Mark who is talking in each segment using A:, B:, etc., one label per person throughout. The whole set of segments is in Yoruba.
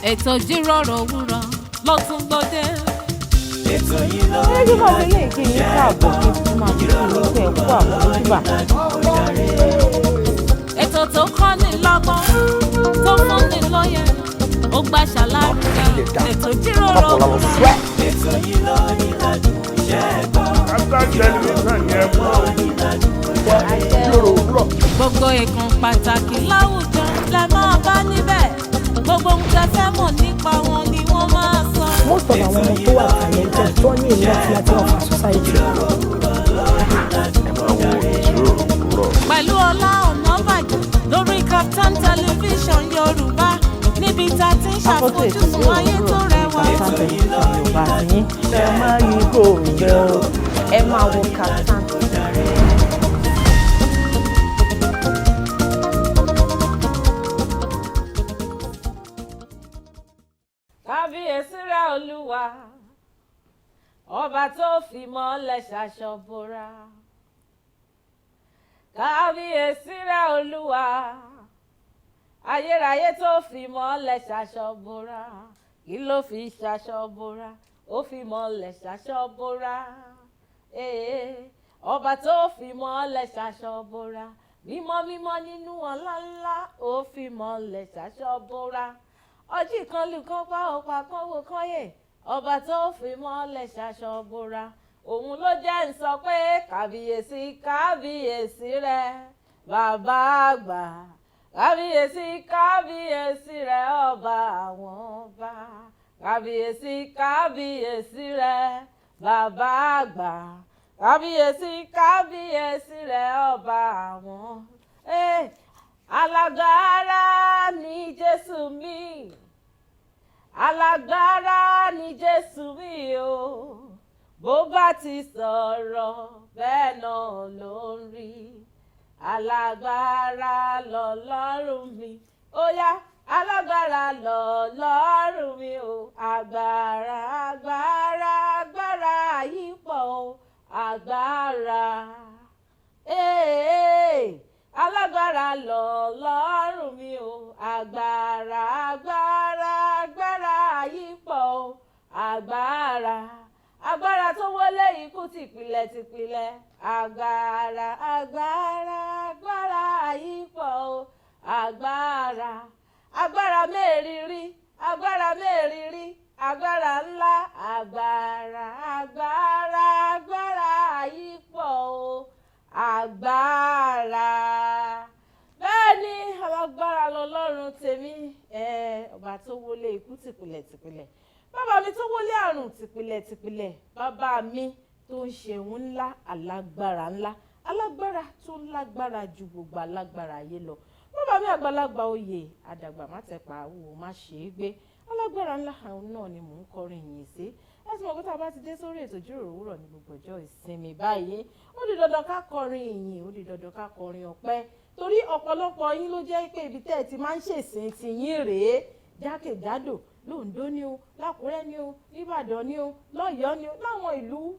A: Ètò ìjíròrò òwúrọ̀ ló tún gbòde.
B: Ètò yìí ló
C: Ẹ jẹ́ máa fi lè kí yín káàbọ̀, kí n tún máa fi kí yín pé ẹ kú àmójúbà.
A: Ètò tó kọ́ ni lọ́gbọ́n, tó fún ni lóye, ó gbà ṣàlàyé. Ètò ìjíròrò òwúrọ̀.
B: Ètò yìí ló ní ládùn iṣẹ́ gbọ́.
D: Kaftan Television yẹn mọ́ o.
A: Gbogbo ìkan pàtàkì láwùjọ lẹ máa bá níbẹ̀. Gbogbo ohun tẹ́ fẹ́ mọ̀ nípa wọn ni wọ́n máa sọ.
E: Most of àwọn ọmọ tó wà talented, tó ní a lot láti offer society.
D: Ẹ máa wo Ìjíròrò Òwúrọ̀.
A: Pẹ̀lú Ọlá Ọ̀nàbàjọ́ lórí Kaftan Television Yorùbá, níbi tá a ti ń
C: Akọ́tún ètò
A: ṣàfojúsùn
C: ìjíròrò
A: ayé tó
C: òwúrọ̀
A: rẹwà.
C: Kaftan Television Yorùbá àti yín.
E: Ẹ má yí kò bẹ́ o.
C: Ẹ máa wo Kaftan.
A: Kábíyèsí rẹ Olúwa, ọba tó fi mọ́lẹ̀ ṣaṣọ bora. Kábíyèsí rẹ Olúwa, ayérayé tó fi mọ́lẹ̀ ṣaṣọ bora. Kí ló fi ṣaṣọ bora? Ó fi mọ́lẹ̀ ṣaṣọ bora. Ee, ọba tó fi mọ́lẹ̀ ṣaṣọ bora, mímọ́ mímọ́ nínú ọlá ńlá, ó fi mọ́lẹ̀ ṣaṣọ bora. Ọjí kan lù kan pa, ọ̀pá kan wò kan yè, ọba tó fi mọ́lẹ̀ ṣaṣọ bora. Òun ló jẹ́ ń sọ pé kábíyèsí, kábíyèsí rẹ bàbá àgbà, kábíyèsí, kábíyèsí rẹ ọba àwọn ọba, kábíyèsí, kábíyèsí rẹ bàbá àgbà, kábíyèsí, kábíyèsí rẹ ọba àwọn. Eh, alágbára ni Jésù mi, alágbára ni Jésù mi o. Bó bá ti sọ̀rọ̀, bẹ́ẹ̀ náà ló ń rí. Alágbára lọ́lọ́run mi. Ó yá, alágbára lọ́lọ́run mi o. Agbára, agbára, agbára yìí pọ̀ o, agbára. Ee, alágbára lọ́lọ́run mi o. Agbára, agbára, agbára yìí pọ̀ o, agbára. Agbára tó wọlé ikú tìpìlẹ̀ tìpìlẹ̀. Agbára, agbára, agbára yìí pọ̀ o, agbára. Agbára mẹ́rìírí, agbára mẹ́rìírí, agbára ńlá, agbára, agbára, agbára yìí pọ̀ o, agbára. Bẹ́ẹ̀ ni, alágbára lọ́lọ́run tèmi. Ọba tó wọlé ikú tìpìlẹ̀ tìpìlẹ̀, bàbá mi tó wọlé àrùn tìpìlẹ̀ tìpìlẹ̀, bàbá mi tó ń ṣeun ńlá, alágbára ńlá, alágbára tó lágbára ju gbogbo alágbára ayé lọ, bàbá mi àgbàlagbà oyè, àdàgbà má tẹpa, àwò má ṣe é gbé, alágbára ńlá, àwọn náà ni mò ń kọrin yìí sí. Ẹ sì mọ̀ pé tá a bá ti dé sórí ètò Ìjíròrò Òwúrọ̀ ní gbogbo ọjọ́ ìsinmi báyìí, ó di dandan ká kọrin ìyìn, ó di dandan ká kọrin ọpẹ́, torí ọ̀pọ̀lọpọ̀ yín ló jẹ́ pé ibi tẹ́ ẹ ti máa ń ṣèsìn ti yín rèé jákèjádò. Lóńdó ni o, lákùrẹ́ ni o, nìbàdàn ni o, lọ́yọ̀ọ́ ni o, láwọn ìlú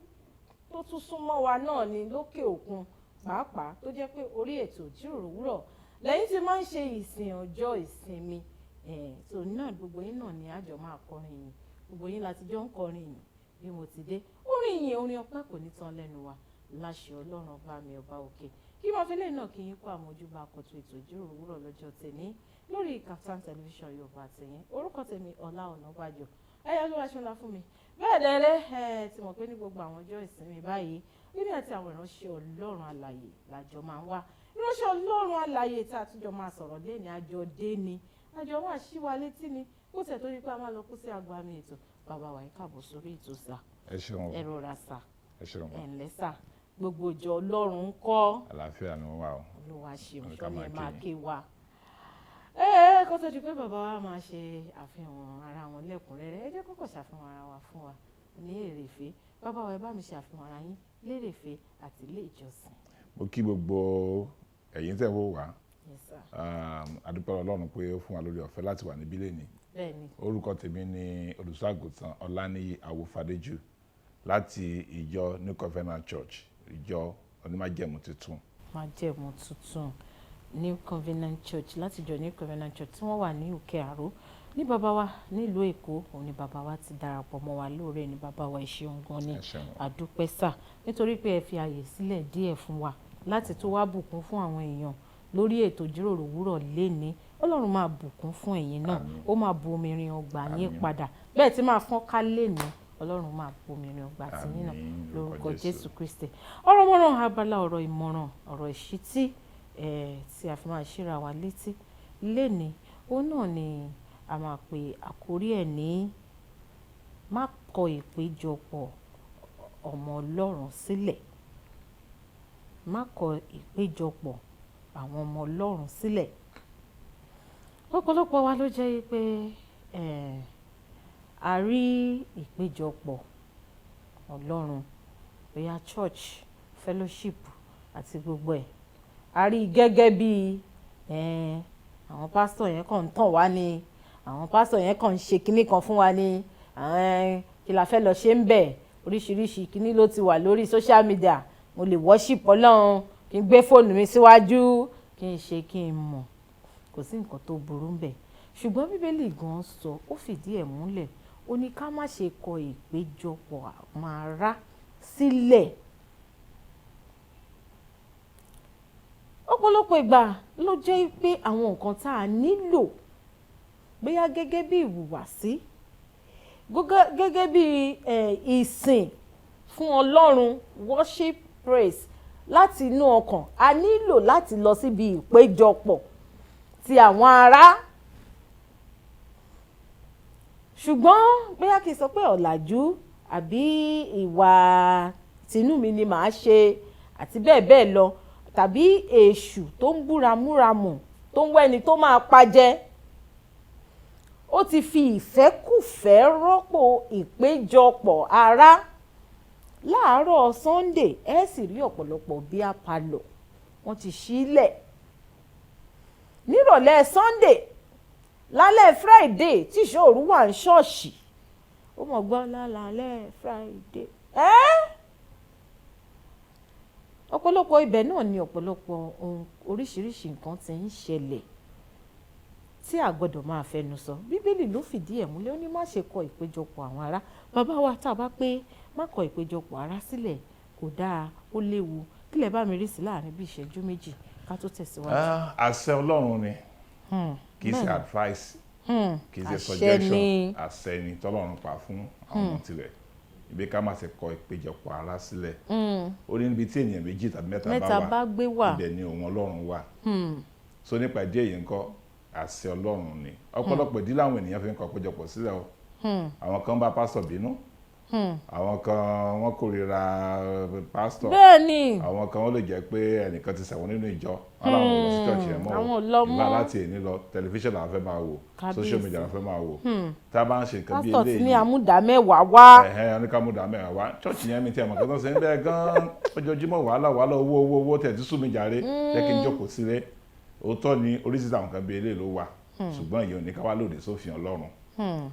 A: tó tún súnmọ́ wa náà ni, lókè òkun pàápàá, tó jẹ́ pé orí ètò Ìjíròrò Òwúrọ̀ lẹ́yìn tí máa ń ṣe ìsìn ọjọ́ ìsinmi tó náà. Gbogbo yín náà ni àjọ máa kọrin yìí, gbogbo yín láti jọ ń kọrin yìí. Bí mo ti dé, orin yìí, orin ọpẹ́ kò ní tán lẹ́nu wa láṣẹ Ọlọ́run ọba mi, ọba òkè. Kí máa fi lẹ́yìn náà kí yín kó àmójúbà àkọ́tún ètò Ìjíròrò Òwúrọ̀ lọ́jọ́ tèmi lórí Kaftan Television Yorùbá tẹ̀yìn. Orúkọ tèmi Ọlá Ọ̀nàbàjọ́, ẹ̀yà ló wá ṣọlá fún mi. Bẹ́ẹ̀ dẹ́rẹ́, ẹ ti mọ̀ pé ní gbogbo àwọn ọjọ́ ìsinmi báyìí, níbi àti àwọn ìránṣẹ́ Ọlọ́run alàyè làjọ máa ń wá. Ìránṣẹ́ Ọlọ́run alàyè tá a túnjọ máa sọ̀rọ̀ lẹ́ni, àjọ dé ni, àjọ máa ṣí wa létí ni, kó tẹ̀ tó rí pé a máa lọ kó sí agbami ètò. Bàbá wa, ẹ káàbọ̀ sórí ètò sà.
D: Ẹ ṣeun o.
A: Ẹ rọra sà.
D: Ẹ ṣeun.
A: Ẹ ǹlẹ́ sà. Gbogbo ìjọ Ọlọ́run ń kọ́?
D: Àlàáfíà ni wọ́n wà o.
A: Olúwa ṣeun.
D: Ní ká
A: Ṣọ́ ni ẹ
D: máa
A: máa
D: kí.
A: ké wa. Ẹ kó tó di pé bàbá wa máa ṣe àfihàn ara wọn lẹ́kùnrẹ́rẹ́, ẹ jẹ́ kọ́kọ́ ṣàfihàn ara wa fún wa ní èrèfé. Bàbá wa, ẹ bá mi ṣàfihàn ara yín lérèfé àti ilé ìjọsìn.
D: Mo kí gbogbo ẹ̀yin tẹ́ ń wò wá.
A: Yes, sir.
D: A dúpẹ́ Ọlọ́run pé ó fún wa lórí ọ̀fẹ́ láti wà níbí lónìí. Orúkọ tèmi ni Olùṣọ́àgùtàn Ọláníyì Awófadéjù láti ìjọ New Covenant Church, ìjọ onímájẹ̀mú tuntun.
A: Májẹ̀mú tuntun, New Covenant Church, láti ìjọ New Covenant Church tí wọ́n wà ní Òkè Àró.
C: Ní bàbá wa nílùú Èkó, òun ni bàbá wa ti darapọ̀ mọ́ wa lóore ní. Bàbá wa, ẹ ṣeun gan ni.
D: Ẹ ṣeun.
C: Àdúpẹ́ sà, nítorí pé ẹ fi àyè sílẹ̀ díẹ̀ fún wa láti tó wá bùkún fún àwọn èèyàn lórí ètò ìjíròrò òwúrọ̀ léni. Ọlọ́run máa bùkún fún ẹ̀yin náà.
D: Àmín.
C: Ó máa bu omi rin ọgbà yín
D: Àmín.
C: padà. Bẹ́ẹ̀ tí máa fọ́n ká léni, Ọlọ́run máa bu omi rin ọgbà tiyín náà
D: Àmín,
C: lórúkọ Jésù Kristi. Ọ̀rọ̀ mọ́ràn, abala ọ̀rọ̀ ìmọ̀ràn, ọ̀rọ̀ ìṣítí tí a fi máa ṣíra wa létí léni, òun náà ni a máa pe àkórí ẹ̀ ní "Má kọ ìpéjọpọ̀ ọmọ Ọlọ́run sílẹ̀". Má kọ ìpéjọpọ̀ àwọn ọmọ Ọlọ́run sílẹ̀. Ọ̀pọ̀lọpọ̀ wa ló jẹ́ pé a rí ìpéjọpọ̀ Ọlọ́run, bóyá church, fellowship àti gbogbo ẹ̀, a rí i gẹ́gẹ́ bí àwọn pásítọ̀ yẹn kàn ń tàn wá ni, àwọn pásítọ̀ yẹn kàn ń ṣe kinní kan fún wa ni, àwọn kí la fẹ́ lọ ṣe ń bẹ̀? Oríṣiríṣi kinní ló ti wà lórí social media, mo lè worship Ọlọ́run, kí n gbé fóònù mi síwájú, kí n ṣe kí n mọ̀. Kò sí nǹkan tó burú ń bẹ̀, ṣùgbọ́n Bíbélì gan sọ, ó fìdí ẹ̀ múlẹ̀, ó ní ká má ṣe kọ ìpéjọpọ̀ àwọn ará sílẹ̀. Ọ̀pọ̀lọpọ̀ ìgbà ló jẹ́ pé àwọn nǹkan tá a nílò, bóyá gẹ́gẹ́ bí ìhùwàsí, gẹ́gẹ́ bí ìsìn fún Ọlọ́run, worship, praise láti inú ọkàn, a nílò láti lọ síbi ìpéjọpọ̀ ti àwọn ará. Ṣùgbọ́n bóyá kí n sọ pé ọ̀làjú àbí ìwà tinú mi ni màá ṣe àti bẹ́ẹ̀ bẹ́ẹ̀ lọ, tàbí èṣù tó ń búramúramù, tó ń wẹ́ni tó máa pajẹ, ó ti fi ìfẹ́kùfẹ́ rọ́pò ìpéjọpọ̀ ará. Láàárọ̀ Sunday, ẹ sì rí ọ̀pọ̀lọpọ̀ beer parlour, wọ́n ti ṣílẹ̀ nírọ̀lẹ́ Sunday. Lálẹ́ Friday tí ìṣòro wà ní ṣọ́ọ̀ṣì, ó mọ̀ gbọ́ lálẹ́ Friday ẹ́. Ọ̀pọ̀lọpọ̀ ibẹ̀ náà ni ọ̀pọ̀lọpọ̀ ohun oríṣiríṣi nǹkan ti ń ṣẹlẹ̀ tí a gbọ́dọ̀ máa fẹnu sọ. Bíbélì ló fìdí ẹ̀ múlẹ̀, ó ní má ṣe kọ ìpéjọpọ̀ àwọn ará. Bàbá wa, tá a bá pé má kọ ìpéjọpọ̀ ará sílẹ̀, kò dáa, ó léwu, kí lẹ bá mi rí sí láàrin bí ìṣẹ́jú 2 ká tó tẹ̀síwájú?
D: Ah, àṣẹ Ọlọ́run ni, kì í ṣe advice, kì í ṣe
C: Àṣẹ
D: suggestion.
C: Ni.
D: Àṣẹ ni tọ́lọ́run pa fún àwọn ọmọ tirẹ̀ ibi ká má ṣe kọ ìpéjọpọ̀ ará sílẹ̀. Ó ní níbi tí ènìyàn méjì tàbí mẹ́ta
C: mẹ́ta
D: bá wà,
C: bá gbé wà,
D: ibẹ̀ ni òun Ọlọ́run wà. So nípa ìdí èyí ńkọ́, àṣẹ Ọlọ́run ni. Ọ̀pọ̀lọpọ̀ ìdí làwọn ènìyàn fi ń kọ ìpéjọpọ̀ sílẹ̀ o. Àwọn kan bá pásítọ̀ bínú, àwọn kan wọ́n kórìíra pásítọ̀,
C: bẹ́ẹ̀ ni
D: àwọn kan ó lè jẹ́ pé ẹnìkan ti ṣẹ̀wọ̀n nínú ìjọ, wọn làwọn ò lọ sí church yẹn mọ́ o.
C: Àwọn ò lọ
D: ìgbà
C: mọ́.
D: láti èní lọ, tẹlifíṣàn làwọn fẹ́ máa wò, social media làwọn fẹ́ máa wò. Tá a bá ń ṣe nǹkan bí
C: Pásítọ̀ ti ní
D: eléyìí,
C: àmúdá 10 wá.
D: Ẹ̀hẹ́n, oníkàmúdà 10 wá. Church yẹn, mi ti ẹ̀mọ̀ kan tó ń ṣe ń bẹ́ẹ̀ gan-an, ojoojúmọ́ wàhálà wàhálà, owó owó owó, tẹ̀ tí sùn mí jàre, jẹ́ kí n jókòó sílé. Òótọ́ ni, oríṣiríṣi àwọn kan bí eléyìí ló wà, ṣùgbọ́n ìyẹn ò ní ká wá lòdì sófin Ọlọ́run.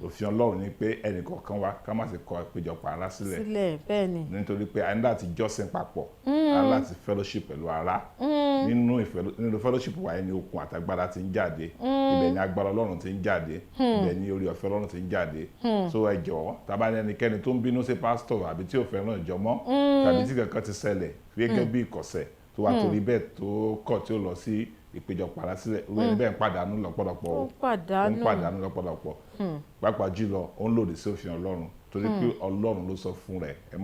D: Òfin Ọlọ́run ni pé ẹnì kọ̀ọ̀kan wa ká má ṣe kọ ìpéjọpọ̀ ará sílẹ̀,
C: Sílẹ̀, bẹ́ẹ̀ ni.
D: nítorí pé a ní láti jọ́sìn papọ̀, a ní láti fellowship pẹ̀lú ara. Nínú fellowship wa yẹn ni okun àtagbára ti ń jáde, ibẹ̀ ni agbára Ọlọ́run ti ń jáde, ibẹ̀ ni orí ọ̀fẹ́ Ọlọ́run ti ń jáde. So ẹ jọ̀ọ́, tá bá ní ẹnikẹ́ni tó ń bínú sí pásítọ̀, àbí tí ò fẹ́ràn ìjọ mọ́, tàbí tí kankan ti ṣẹlẹ̀ gẹ́gẹ́ bí ìkọ̀sẹ̀ tó wà, torí bẹ́ẹ̀ tó kọ̀ tí ó lọ sí ìpéjọpọ̀ ará sílẹ̀, irú ẹni bẹ́ẹ̀ ń pàdánù lọ́pọ̀lọpọ̀ o.
C: Ó ń pàdánù.
D: Ó ń pàdánù lọ́pọ̀lọpọ̀, pàápàá jùlọ ó ń lòdì sí òfin Ọlọ́run, torí pé Ọlọ́run ló sọ fún rẹ̀, ẹ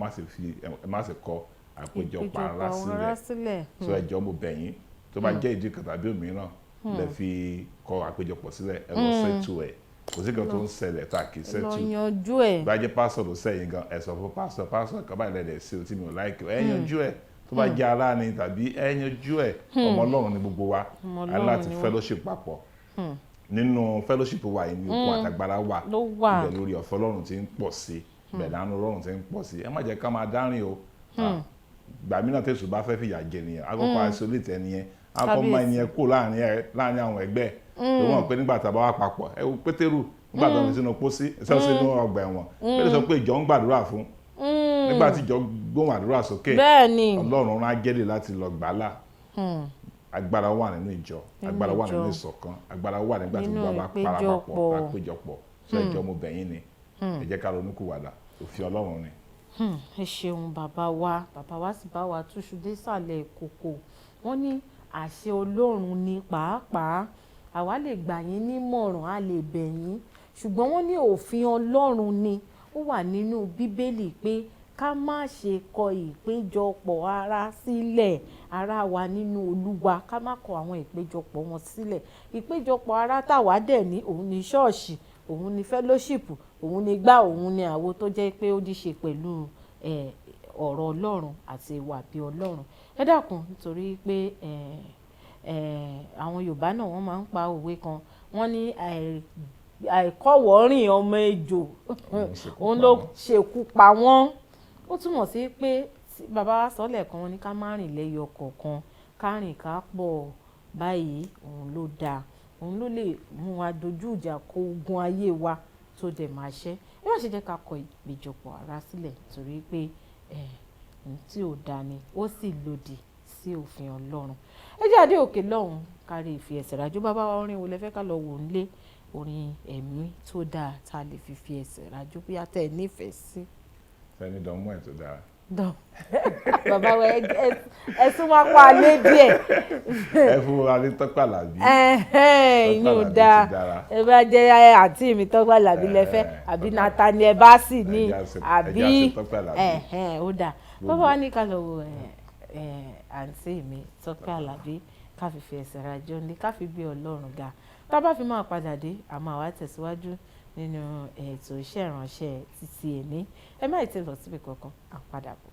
D: má ṣe kọ àpéjọpọ̀ ará
C: Ìpéjọpọ̀ àwọn ará
D: sílẹ̀.
C: sílẹ̀.
D: So ẹ jọ̀ọ́, mo bẹ̀ yín, tó bá jẹ́ ìdí kan tàbí òmíràn lẹ fi kọ àpéjọpọ̀ sílẹ̀, ẹ lọ settle ẹ̀. Kò sí kan tó ń ṣẹlẹ̀ tá a kì í
C: Lọ
D: settle.
C: yanjú ẹ̀.
D: Bá jẹ́ pásítọ̀ ló sẹ́yìn gan, ẹ sọ fún pásítọ̀, "Pásítọ̀ kan báyìí lẹ́dẹ̀ẹ́ sí o tí mi ò like." Ẹ yanjú ẹ̀. Tó bá jẹ́ ara ni tàbí, ẹ yanjú ẹ̀. Ọmọ Ọlọ́run ni gbogbo wa.
C: Ọmọ
D: A ní
C: Ọlọ́run
D: láti
C: ni wá.
D: fellowship papọ̀. Nínú fellowship wa yìí ni okun àtàgbára wà.
C: Ló wà.
D: Ibẹ̀ lórí ọ̀fẹ́ Ọlọ́run ti ń pọ̀ sí, ibẹ̀ lánàá Ọlọ́run ti ń pọ̀ sí. Ẹ má jẹ́ ká máa dárìn o. Gbà mí náà, tẹ̀sùn bá fẹ́ fìyà jẹ nìyẹn, akọ́kọ́ isolate ẹni yẹn, akọ́ mọ ẹni yẹn kúrò láàrin àwọn ẹgbẹ́ tó mọ̀ pé nígbà tá a bá wà papọ̀. Ẹ wo Pétérù, nígbà tó ń fi sínú pósí sọ sínú ọgbà ẹ̀wọ̀n, Pétérù sọ pé ìjọ ń gbàdúrà fún. Nígbà tí ìjọ gbóhùn àdúrà sókè,
C: bẹ́ẹ̀ ni
D: Ọlọ́run rán áńgẹ́lì láti lọ gbàálà. Agbára wà nínú ìjọ,
C: Nínú
D: agbára wà nínú
C: ìjọ.
D: ìṣọ̀kan, agbára wà nígbà tí
C: Nínú
D: gbogbo wa bá parapọ̀,
C: ìpéjọpọ̀.
D: tá a péjọpọ̀. Sọ ìjọ, mo bẹ̀ yín ni, ẹ jẹ́ ká ronúkúwàdà, òfin Ọlọ́run ni.
C: Ẹ ṣeun, bàbá wa. Bàbá wa sì bá wa túṣu désàlẹ̀ kòkò. Wọ́n ní àṣẹ Ọlọ́run ni pàápàá. Àwa lè gbà yín nímọ̀ràn, a lè bẹ̀ yín, ṣùgbọ́n wọ́n ní òfin Ọlọ́run ni, ó wà nínú Bíbélì pé ká má ṣe kọ ìpéjọpọ̀ ara sílẹ̀, ara wa nínú Olúwa, ká má kọ àwọn ìpéjọpọ̀ wọn sílẹ̀. Ìpéjọpọ̀ ara táwa dẹ̀ ní, òun ni ṣọ́ọ̀ṣì, òun ni fellowship, òun ni gbá, òun ni àwo tó jẹ́ pé ó ní ṣe pẹ̀lú ọ̀rọ̀ Ọlọ́run àti ìwà bí Ọlọ́run. Ẹ dákun, nítorí pé àwọn Yorùbá náà, wọ́n máa ń pa òwe kan, wọ́n ní àìkọ́wọ̀ọ́rìn ọmọ ejò, òun ló ṣekú pa wọ́n. Ó túmọ̀ sí pé tí bàbá wa sọ lẹ́ẹ̀kan, wọn ní ká má rìn lẹ́yọ kọ̀ọ̀kan, ká rìn ká pọ̀ báyìí. Òun ló dáa, òun ló lè mú wa dojú ìjà kó ogun ayé wa tó dẹ̀ máa ṣẹ́. Ẹ má ṣe jẹ́ ká kọ ìpéjọpọ̀ ara sílẹ̀, torí pé ohun tí ò dáa ni, ó sì lòdì sí òfin Ọlọ́run. Ẹ jáde òkè lọ́hùn, kárí ìfi ẹsẹ̀ rájò. Bàbá wa, orin wo lẹ fẹ́ ká lọ wò nílé? Orin ẹ̀mí tó dáa tá a lè fi ẹsẹ̀ rájò, bóyá tẹ́ ẹ nífẹ̀ẹ́ sí.
D: Sẹ́ni dánmú ẹ̀ tó dára.
C: Dán bàbá wa, ẹ sún wá pa alẹ́ díẹ̀.
D: Ẹ fún wa ní Tọ́pẹ́ Àlàbí.
C: Inú
D: Tọ́pẹ́ Àlàbí
C: dáa
D: ti dára.
C: Ẹ bá jẹ́ àǹtí mi Tọ́pẹ́ Àlàbí lẹ́fẹ́, àbí Nathaniel Bassey ní, àbí
D: Ẹ jẹ́ á ṣe Tọ́pẹ́ Àlàbí.
C: Ó dáa. Bàbá wa ní ká lọ wo àǹtí mi Tọ́pẹ́ Àlàbí, ká fi ẹsẹ̀ rajó ní, ká fi gbé Ọlọ́run ga. Tá a bá fi máa padà dé, a máa wá tẹ̀síwájú nínú ètò iṣẹ́ ìránṣẹ́ títí ẹ̀ní. Ẹ má ì tí ì lọ síbi kankan, à ń padà bọ̀.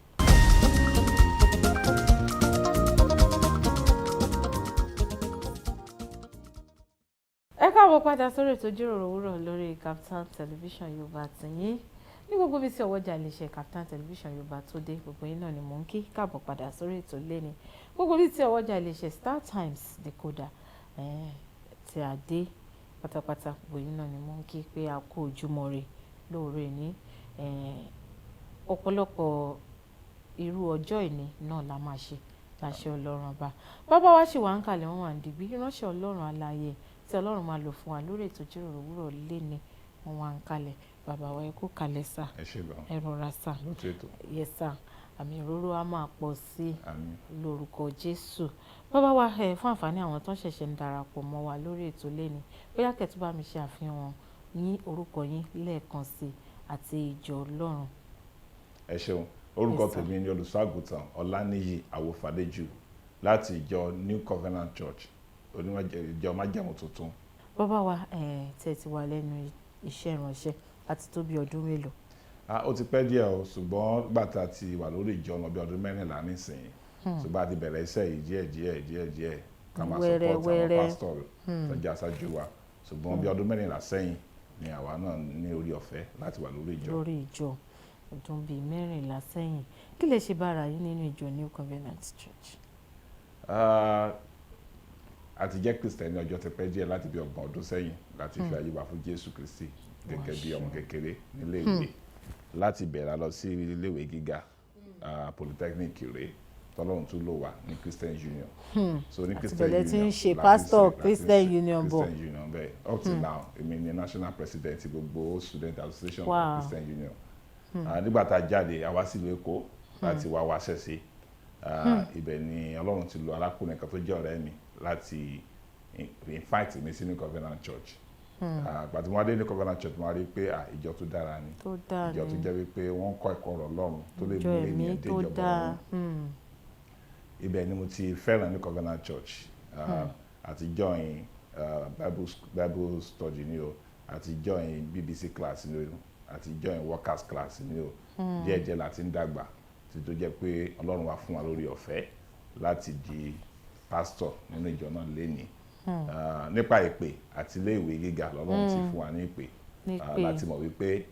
C: Ẹ káàbọ̀ padà sórí ètò Ìjíròrò Òwúrọ̀ lórí Kaftan Television Yorùbá tìyín, ní gbogbo ibi tí ọwọ́jà lè ṣe Kaftan Television Yorùbá tó dé. Gbogbo yín náà ni mò ń kí káàbọ̀ padà sórí ètò lẹ́ni. Gbogbo ibi tí ọwọ́jà lè ṣe Star Times decoder tí a dé pátápátá, gbogbo yín náà ni mò ń kí pé a kú ojúmọ́ re lóore ní. Ọ̀pọ̀lọpọ̀ irú ọjọ́ ìní náà la máa ṣe láṣẹ Ọlọ́run Ọba. Bàbá wa ṣì wà ń kalẹ̀, wọ́n wà ń digbí. Ìránṣẹ́ Ọlọ́run alààyè tí Ọlọ́run máa lò fún wa lórí ètò Ìjíròrò Òwúrọ̀ léni, wọ́n wà ń kalẹ̀. Bàbá wa, ẹ kú kalẹ̀ sà.
D: Ẹ ṣe gan.
C: Ẹ rọra sà.
D: Lóòótọ́ ètò.
C: Yes sà, àmì òróró á máa pọ̀ sí i
D: Àmín.
C: lórúkọ Jésù. Bàbá wa, ẹ fún àǹfààní àwọn tó ń ṣẹ̀ṣẹ̀ ń darapọ̀ mọ́ wa lórí ètò léni, bóyá kẹ́ tún bá mi ṣe àfihàn yín, orúkọ yín lẹ́ẹ̀kan sí i àti ìjọ Ọlọ́run.
D: Ẹ ṣeun. Orúkọ
C: Yes, sir.
D: tèmi ni Olùṣọ́àgùtàn Ọláníyì Àwòfàdéjù láti ìjọ New Covenant Church, onímọ̀ ìjọ májẹ̀mú tuntun.
C: Bàbá wa, ẹ tẹ́ ti wà lẹ́nu iṣẹ́ ìránṣẹ́ àti tó bí ọdún mélòó?
D: Ah, ó ti pẹ́ díẹ̀ o, ṣùgbọ́n gbà tá a ti wà lórí ìjọ ọmọ bíi ọdún 14 nísìnyí, ṣùgbọ́n a ti bẹ̀rẹ̀ iṣẹ́ yìí díẹ̀ díẹ̀ díẹ̀ díẹ̀, ká máa
C: Wẹ́rẹ́,
D: support àwọn
C: wẹ́rẹ́.
D: pásítọ̀ tó jẹ́ aṣáájú wa. Ṣùgbọ́n bí ọdún 14 sẹ́yìn ni àwa náà ní orí ọ̀fẹ́ láti wà lórí ìjọ.
C: Lórí ìjọ ọdún bíi 14 sẹ́yìn. Kí lè ṣe bára yín nínú ìjọ New Covenant Church?
D: Ah, a ti jẹ́ Kristẹni ọjọ́ ti pẹ́ díẹ̀, láti bí 30 ọdún sẹ́yìn láti fi ayé wa fún Jésù Kristi gẹ́gẹ́ bí ọmọ kékeré nílé ìwé. Láti bẹ̀rẹ̀ lọ sí iléèwé gíga, Polytechnic rèé, tọ́lọ́run tún lò wá ní Christian Union. So ní Christian
C: bẹ̀rẹ̀ tí ń
D: Union
C: ṣe
D: láti
C: pastor
D: láti
C: Christian
D: ṣe
C: Union bọ̀.
D: Christian Union bẹ́ẹ̀. Up till now, èmi ni national president gbogbo student association of Christian Union. Ah, nígbà tá a jáde, a wá sílùú Èkó láti wá wáṣẹ́ sí. Ah, ibẹ̀ ni Ọlọ́run ti lo arákùnrin kan tó jẹ́ ọ̀rẹ́ mi láti invite mi sí New Covenant Church. Ah, ìgbà tí mo wá dé New Covenant Church, mo wá rí i pé, ah, ìjọ tó dára ni,
C: Tó dáa
D: ìjọ tó
C: ni.
D: jẹ́ wípé wọ́n ń kọ́ ẹ̀kọ́ ọ̀rọ̀ Ọlọ́run tó lè
C: Ìjọ
D: mú
C: ẹ̀mí
D: ènìyàn dé
C: tó
D: ìjọba
C: dáa.
D: ọ̀run. Ibẹ̀ ni mo ti fẹ́ràn New Covenant Church. Ah, àti join Bible study ni o, àti join BBC class ni o, àti join workers class ni o. Díẹ̀díẹ̀ láti ń dàgbà tí tó jẹ́ pé Ọlọ́run wá fún wa lórí ọ̀fẹ́ láti di pastor nínú ìjọ náà lénìí. Ah, nípa ìpè àti ilé ìwé gíga lọ́lọ́run ti fún wa ní ìpè, ah,
C: Nípè.
D: láti mọ̀ wípé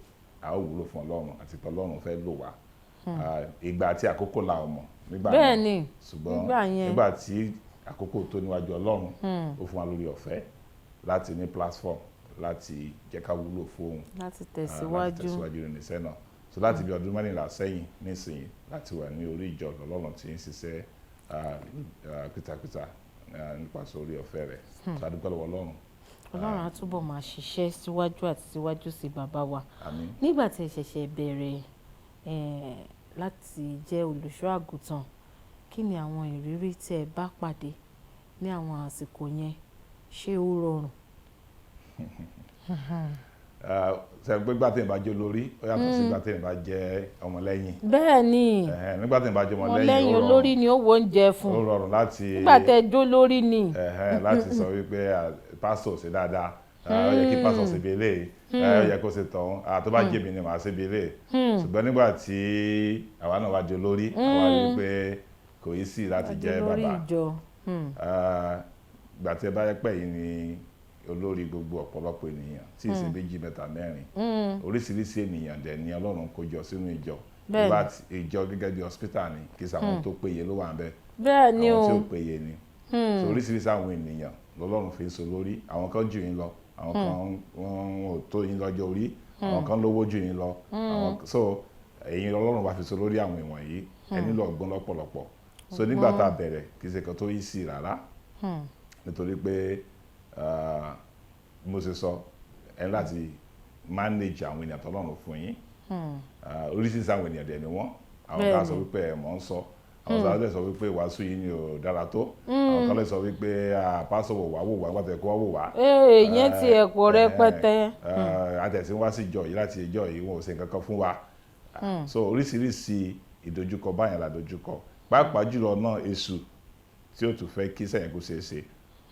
D: a ó wúlò fún Ọlọ́run àti pé Ọlọ́run fẹ́ lò wá. Ah, ìgbà àti àkókò la ò mọ̀ nígbà náà,
C: Bẹ́ẹ̀ ni,
D: ṣùgbọ́n
C: nígbà yẹn.
D: nígbà tí àkókò tó níwájú Ọlọ́run, ó fún wa lórí ọ̀fẹ́ láti ní platform láti jẹ́ ká wúlò fóun,
C: Láti
D: ah, láti
C: tẹ̀síwájú.
D: tẹ̀síwájú nínú iṣẹ́ náà. So láti bí ọdún 14 sẹ́yìn nísìnyí láti wà ní orí ìjọ, lọ́lọ́run tí ń ṣiṣẹ́, ah, ah, pítàpítà Nípasẹ̀ orí ọ̀fẹ́ rẹ̀. So a dúpẹ́ lọ́wọ́ Ọlọ́run.
C: Ọlọ́run á túbọ̀ máa ṣiṣẹ́ síwájú àti síwájú sí, bàbá wa.
D: Àmín.
C: Nígbà tí ẹ ṣẹ̀ṣẹ̀ bẹ̀rẹ̀ láti jẹ́ olùṣọ́ àgùntàn, kí ni àwọn ìrírí tí ẹ bá pàdé ní àwọn àsìkò yẹn? Ṣé ó rọrùn?
D: Ṣe pé nígbà tí èèyàn bá jẹ́ olórí, ó yàtọ̀ sí nígbà tí èèyàn bá jẹ́ ọmọlẹ́yìn.
C: Bẹ́ẹ̀ ni.
D: Nígbà tí èèyàn bá jẹ́ ọmọlẹ́yìn,
C: ọmọlẹ́yìn,
D: ó rọrùn.
C: Olórí ni ó wo oúnjẹ fún.
D: Ó rọrùn láti
C: Nígbà tẹ́ jó lórí ni.
D: Láti sọ wípé, ah, pásítọ̀ ṣe dáadáa. Ah, ó yẹ kí pásítọ̀ ṣe bí eléyìí. Ah, ó yẹ kó ṣe tọ̀hún. Ah, tó bá jẹ́ mi ni màá ṣe bí eléyìí. Ṣùgbọ́n nígbà tí àwa náà wá di olórí, àwa rí i pé kò í sí láti jẹ́
C: olórí
D: bàbá.
C: ìjọ.
D: Ah, ìgbà tí ẹ bá yẹ pé yìí ni olórí gbogbo ọ̀pọ̀lọpọ̀ ènìyàn tí ì ṣe méjì, mẹ́ta, mẹ́rin, oríṣiríṣi ènìyàn dẹ̀ ni Ọlọ́run kó jọ sínú ìjọ. In fact, ìjọ gẹ́gẹ́ bí hospital ni. Kì í ṣe àwọn tó péye ló wà ń bẹ̀,
C: bẹ́ẹ̀ ni
D: àwọn
C: o
D: tí ó péye ni. So oríṣiríṣi àwọn ènìyàn lọ́lọ́run fi ń so lórí. Àwọn kan jù yín lọ, àwọn kan wọn ò tó yín lọ́jọ́ orí, àwọn kan lówó jù yín lọ, àwọn so ẹ̀yin Ọlọ́run bá fi so lórí àwọn ìwọ̀nyí, ẹ nílò ọgbọ́n lọ́pọ̀lọpọ̀. So nígbà tá a bẹ̀rẹ̀, kì í ṣe kan tó yí sí rárá, nítorí pé, ah, bí mo ṣe sọ, ẹ ní láti manage àwọn ènìyàn tọ́lọ́run fún yín. Ah, oríṣiríṣi àwọn ènìyàn dẹ̀ ni wọ́n. Àwọn kan sọ wípé ẹ̀ mọ̀ ń sọ, àwọn kan lè sọ wípé wàásù yìí ni ò dára tó, àwọn kan lè sọ wípé, ah, pásọ̀ wò wá wò wá gbàtẹ́ kó wá wò wá.
C: Ee, ìyẹn ti ẹ̀ pọ̀ rẹpẹtẹ.
D: Àtẹ̀sí wá sí ìjọ yìí láti ìjọ yìí, wọn ò ṣe nǹkan kan fún wa. So oríṣiríṣi ìdojúkọ báyẹn la dojúkọ, pàápàá jùlọ náà èṣù tí ó tún fẹ́ kí sẹ́yìn kó ṣeé ṣe,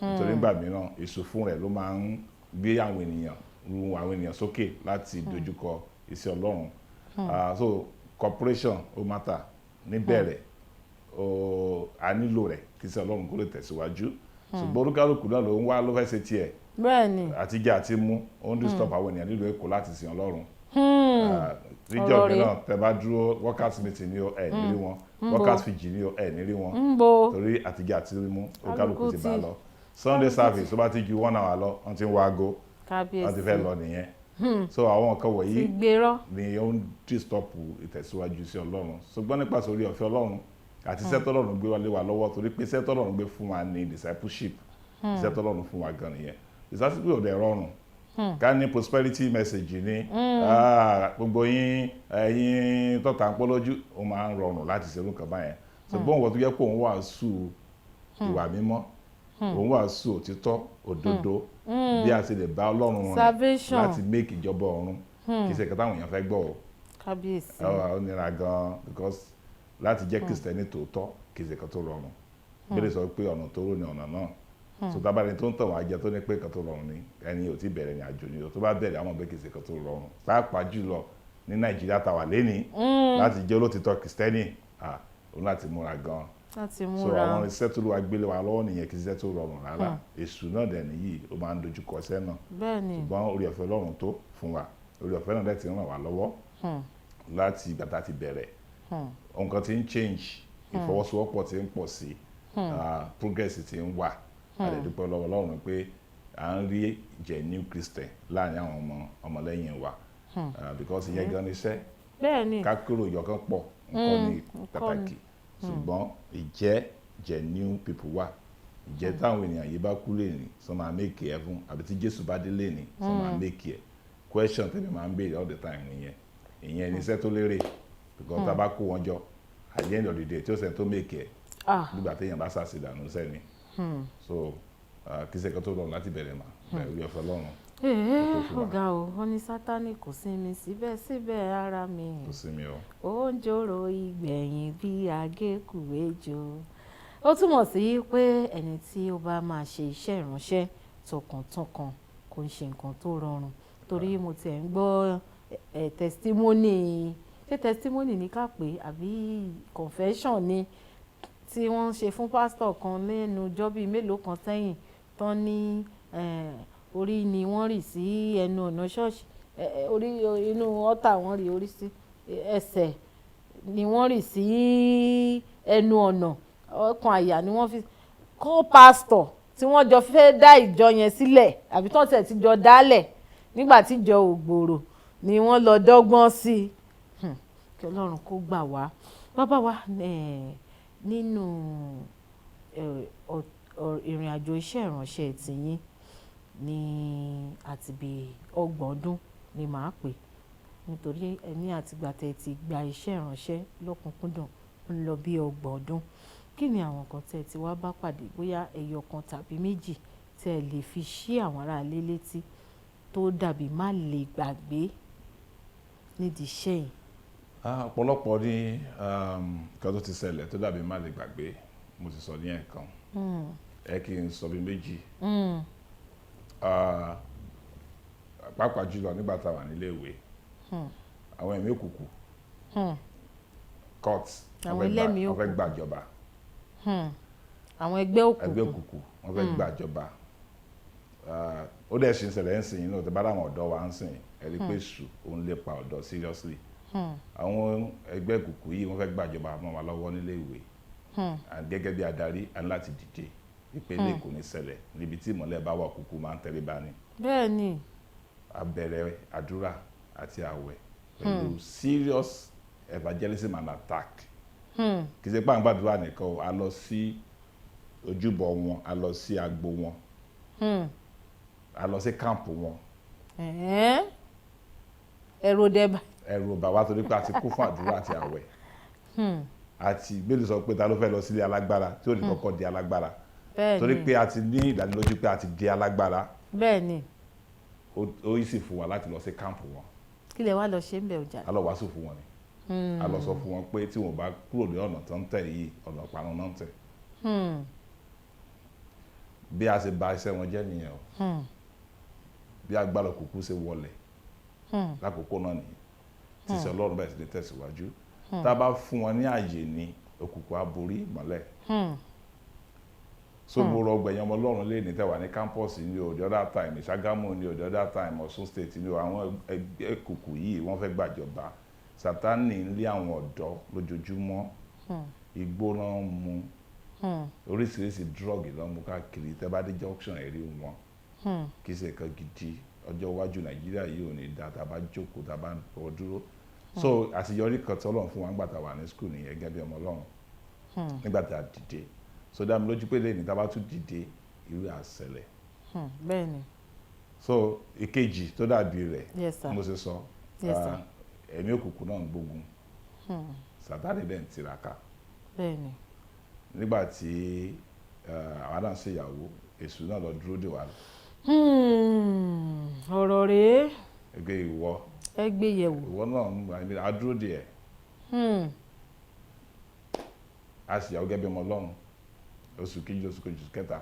D: nítorí nígbà mìíràn èṣù fún rẹ̀ ló máa ń gbé àwọn ènìyàn ru àwọn ènìyàn sókè láti dojúkọ iṣẹ́ Ọlọ́run. Ah, so cooperation ó matter níbẹ̀rẹ̀. Ó a nílò rẹ̀ kí iṣẹ́ Ọlọ́run kó lè tẹ̀síwájú, ṣùgbọ́n olúkálùkù náà ló ń wá ló fẹ́ ṣe tiẹ̀.
C: Bẹ́ẹ̀ ni.
D: Àtijọ́ àti mú ó ń disturb àwọn ènìyàn nílùú Èkó láti sin Ọlọ́run. Níjọ́
C: Ọ̀rọ̀ rèé.
D: mìíràn, tẹ́ bá dúró, workers meeting ní o, ẹ̀ ní rí wọn. Workers vigil ní o, ẹ̀ ní rí wọn,
C: ń bo
D: torí àtijọ́ àti mú olúkálùkù ti bá
C: Kálukú
D: lọ. Sunday service, tó bá ti ju one hour lọ, wọ́n ti ń wá aago, wọ́n ti fẹ́
C: Kábíyèsí.
D: lọ nìyẹn. So àwọn nǹkan
C: Ti
D: wọ̀nyí
C: gbérọ́.
D: ni ó ń disturb ìtẹ̀síwájú sí Ọlọ́run. Ṣùgbọ́n nípasẹ̀ orí ọ̀fẹ́ Ọlọ́run àti iṣẹ́ tọ́lọ́run gbé wálé wa lọ́wọ́, torí pé iṣẹ́ tọ́lọ́run gbé fún wa ní discipleship, iṣẹ́ tọ́lọ́run fún wa gan nìyẹn. Discipleship ò dẹ̀ rọrùn. Ká ní prosperity message ni, ah, gbogbo yín ẹ̀yin tọ́ta ń pọ́ lójú, ó máa ń rọrùn láti ṣerú nǹkan báyẹn. Ṣùgbọ́n òun tó jẹ́ pé òun wàásù ìwà mímọ́, òun wàásù òtítọ́, òdodo, bí a ṣe lè bá Ọlọ́run rìn
C: Salvation.
D: láti make ìjọba ọ̀run, kì í ṣe nǹkan táwọn èèyàn fẹ́ gbọ́ o.
C: Kábíyèsí.
D: Ó nira gan, because láti jẹ́ Kristẹni tòótọ́ kì í ṣe nǹkan tó rọrùn. Bíbélì sọ pé ọ̀nà tó rò ní ọ̀nà náà. So tábàlẹ̀ tó ń tàn wá jẹ tó ní pé nǹkan tó rọrùn ni, ẹni ò tí bẹ̀rẹ̀ ní àjò ni o. Tó bá bẹ̀rẹ̀, àwọn ọ̀gbẹ́ kì í ṣe nǹkan tó rọrùn, pàápàá jùlọ ní Nàìjíríà tá wà lénìí, láti jẹ́ olótìtọ́ Kristẹni, ah, òun láti múra gan.
C: Láti
D: So
C: múra.
D: àwọn iṣẹ́ tó ló wá gbélé wa lọ́wọ́ nìyẹn, kì í ṣe iṣẹ́ tó rọrùn rárá. Èṣù náà dẹ̀ nìyí, ó máa ń dojúkọ iṣẹ́ náà.
C: Bẹ́ẹ̀ ni.
D: Ṣùgbọ́n orí ọ̀fẹ́ Ọlọ́run tó fún wa, orí ọ̀fẹ́ náà dẹ̀ ti ràn wá lọ́wọ́ láti ìgbà tá a ti bẹ̀rẹ̀. Nǹkan ti ń change, ìfọwọ́sowọ́pọ̀ ti ń pọ̀ sí, ah, progress ti ń wà. A lè dúpẹ́ lọ́wọ́ Ọlọ́run pé à ń rí genuine Christian láàrin àwọn ọmọ ọmọlẹ́yìn wa. Ah, because ìyẹn gan ni iṣẹ́.
C: Bẹ́ẹ̀ ni.
D: Ká kérò ìjọ kan pọ̀ nǹkan ní pàtàkì, ṣùgbọ́n ìjẹ́ genuine people wà, ìjẹ́ táwọn ènìyàn yìí bá kú lè ní sọ máa make heaven, àbí tí Jésù bá dé lè ní sọ máa make ẹ̀. Question tèmi máa ń béèrè all the time nìyẹn. Ìyẹn ní iṣẹ́ tó lérè, because tá a bá kó wọn jọ, at the end of the day, tí ó sẹ́ni tó make ẹ̀, nígbà téèyàn bá ṣàṣìdànù sẹ́ni. So kì í ṣe nǹkan tó rọrùn láti bẹ̀rẹ̀ mà bẹ̀rẹ̀, orí ọ̀fẹ́ Ọlọ́run tó fún
C: Ó
D: wa.
C: ga o. Wọ́n ní Sátánì kò sinmi, síbẹ̀síbẹ̀ ara mi
D: Kò sí mi o.
C: ó ń jòrò ìgbẹ̀yìn bí àgékù ejò. Ó túmọ̀ sí pé ẹni tí ó bá máa ṣe iṣẹ́ ìránṣẹ́ tọkàntọkàn, kò ń ṣe nǹkan tó rọrùn, torí mo tiẹ̀ ń gbọ́ testimony, ṣé testimony ní ká pè àbí confession ni, tí wọ́n ń ṣe fún pásítọ̀ kan lẹ́nu ọjọ́ bíi mélòó kan sẹ́yìn, tán ní orí ni wọ́n rì sí ẹnu ọ̀nà ṣọ́ọ̀ṣì, orí inú ọ́tà wọ́n rí orí sí, ẹsẹ̀ ni wọ́n rì sí ẹnu ọ̀nà, ọkàn àyà ni wọ́n fi kó pásítọ̀ tí wọ́n jọ fẹ́ dá ìjọ yẹn sílẹ̀, àbí tán tiẹ̀ ti jọ dálẹ̀ nígbà tí ìjọ ò gbòòrò ni wọ́n lọ dọ́gbọ́n sí i. Kí Ọlọ́run kó gbà wá. Bàbá wa, nínú Ìrìn àjò iṣẹ́ ìránṣẹ́ tiyín ní àti bí 30 ọdún ni màá pè, nítorí ẹni àtìgbà tẹ́ ti gba iṣẹ́ ìránṣẹ́ lọ́kùnkúndùn ń lọ bí 30 ọdún. Kí ni àwọn nǹkan tẹ́ ti wá bá pàdé, bóyá ẹyọ kan tàbí méjì tẹ́ ẹ lè fi ṣí àwọn aráalé létí tó dàbí má lè gbàgbé nídìí iṣẹ́ yìí?
D: Ah, ọ̀pọ̀lọpọ̀ ní nǹkan tó ti ṣẹlẹ̀ tó dàbí má lè gbàgbé. Mo ti sọ ní ẹ̀ẹ̀kan, ẹ kí n sọ bí méjì. Ah, pàápàá jùlọ nígbà tá a wà nílé ìwé, àwọn ẹ̀mí òkùnkùn, cult.
C: Àwọn ẹlẹ́mìí
D: wọ́n fẹ́
C: òkùnkùn.
D: gbàjọba.
C: Àwọn ẹgbẹ́
D: Ẹgbẹ́
C: òkùnkùn.
D: òkùnkùn, wọ́n fẹ́ gbàjọba. Ah, ó dẹ̀ ṣe ń ṣẹlẹ̀ ń sìn yín náà. Tẹ́ bá láwọn ọ̀dọ́ wa ń sìn, ẹ rí pé èṣù òun lè pa ọ̀dọ́ seriously. Àwọn ẹgbẹ́ òkùnkùn yìí, wọ́n fẹ́ gbàjọba mọ́ wa lọ́wọ́ nílé ìwé. And gẹ́gẹ́ bí adarí, a ní láti dìde ìpele. Kò ní ṣẹlẹ̀. Níbi tí ìmọ́lẹ̀ bá wà, òkùnkùn máa ń tẹríba ni.
C: bẹ́ẹ̀ ni
D: A bẹ̀rẹ̀ àdúrà àti àwẹ̀ pẹ̀lú serious evangelism and attack. Kì í ṣe pé à ń gbàdúrà nìkan o. A lọ sí ojúbọ wọn, a lọ sí agbo wọn, a lọ sí camp wọn.
C: Ẹ̀hẹ́n. Ẹ̀rù dẹ̀ bá.
D: Ẹ̀rù ò bà wá torí pé a ti kún fún àdúrà àti àwẹ̀. Àti gbèlú sọ pé ta ló fẹ́ lọ sílé alágbára tí ò ní kọ́kọ́ di alágbára? Torí pé a ti ní ìdánilójú pé a ti di alágbára.
C: bẹ́ẹ̀ ni
D: Ó sì fún wa láti lọ sí camp wọn.
C: Kí lẹ wá lọ ṣe ń bẹ̀ ọjà?
D: A lọ wàásù fún wọn ni. A lọ sọ fún wọn pé tí wọn bá kúrò ní ọ̀nà tó ń tẹ̀ yìí, ọ̀nà ìparun náà ń tẹ̀. Bí a ṣe bà iṣẹ́ wọn jẹ́ nìyẹn o. Bí agbára òkùnkùn ṣe wọlẹ̀ lákòókò náà nìyẹn, tíṣe Ọlọ́run bẹ̀rẹ̀ sí ní tẹ̀síwájú. Tá a bá fún wọn ní àyè ní, òkùnkùn á borí ìmọ́lẹ̀. So mo rọ gbẹ̀yìn ọmọ Ọlọ́run lé ní tẹ̀wá ní campus ní o, the other time ní Ṣàgámù ní o, the other time Ọ̀ṣun State ní o. Àwọn ẹgbẹ́ òkùnkùn yìí, wọ́n fẹ́ gbàjọba. Sátánì ń lé àwọn ọ̀dọ́ lójoojúmọ́. Igbó náà ń mu, oríṣiríṣi drug ló ń mú káàkiri. Tẹ́ bá dé junction, ẹ̀rí wọn kì í ṣe nǹkan gidi. Ọjọ́ iwájú Nàìjíríà yìí ò ní dáa tá a bá jókòó, tá a bá ń bọ̀ dúró. So àṣeyọrí kan tí Ọlọ́run fún wa nígbà tá a wà ní school nìyẹn, gẹ́gẹ́ bí ọmọ Ọlọ́run nígbà tá a dìde. So dá mi lójú pé lẹ́yìn tá a bá tún dìde, irú àṣẹlẹ̀.
C: bẹ́ẹ̀ ni
D: So ìkejì tó dàbí rẹ̀,
C: Yes, sir.
D: mo ṣe sọ,
C: Yes, sir.
D: ah, ẹ̀mí òkùnkùn náà ń gbógun. Sátánì dẹ̀ ń tiraka.
C: bẹ́ẹ̀ ni
D: Nígbà tí àwa náà ṣèyàwó, èṣù náà lọ dúró dè wá.
C: Ọ̀rọ̀ rèé.
D: Ẹgbẹ́ ìwọ
C: Ẹ gbé yẹ̀wò.
D: Ìwọ náà ń gbà á dúró dè ẹ́. A sì yàwó gẹ́gẹ́ bí ọmọ Ọlọ́run. Oṣù kejì, oṣù kejì, oṣù kẹta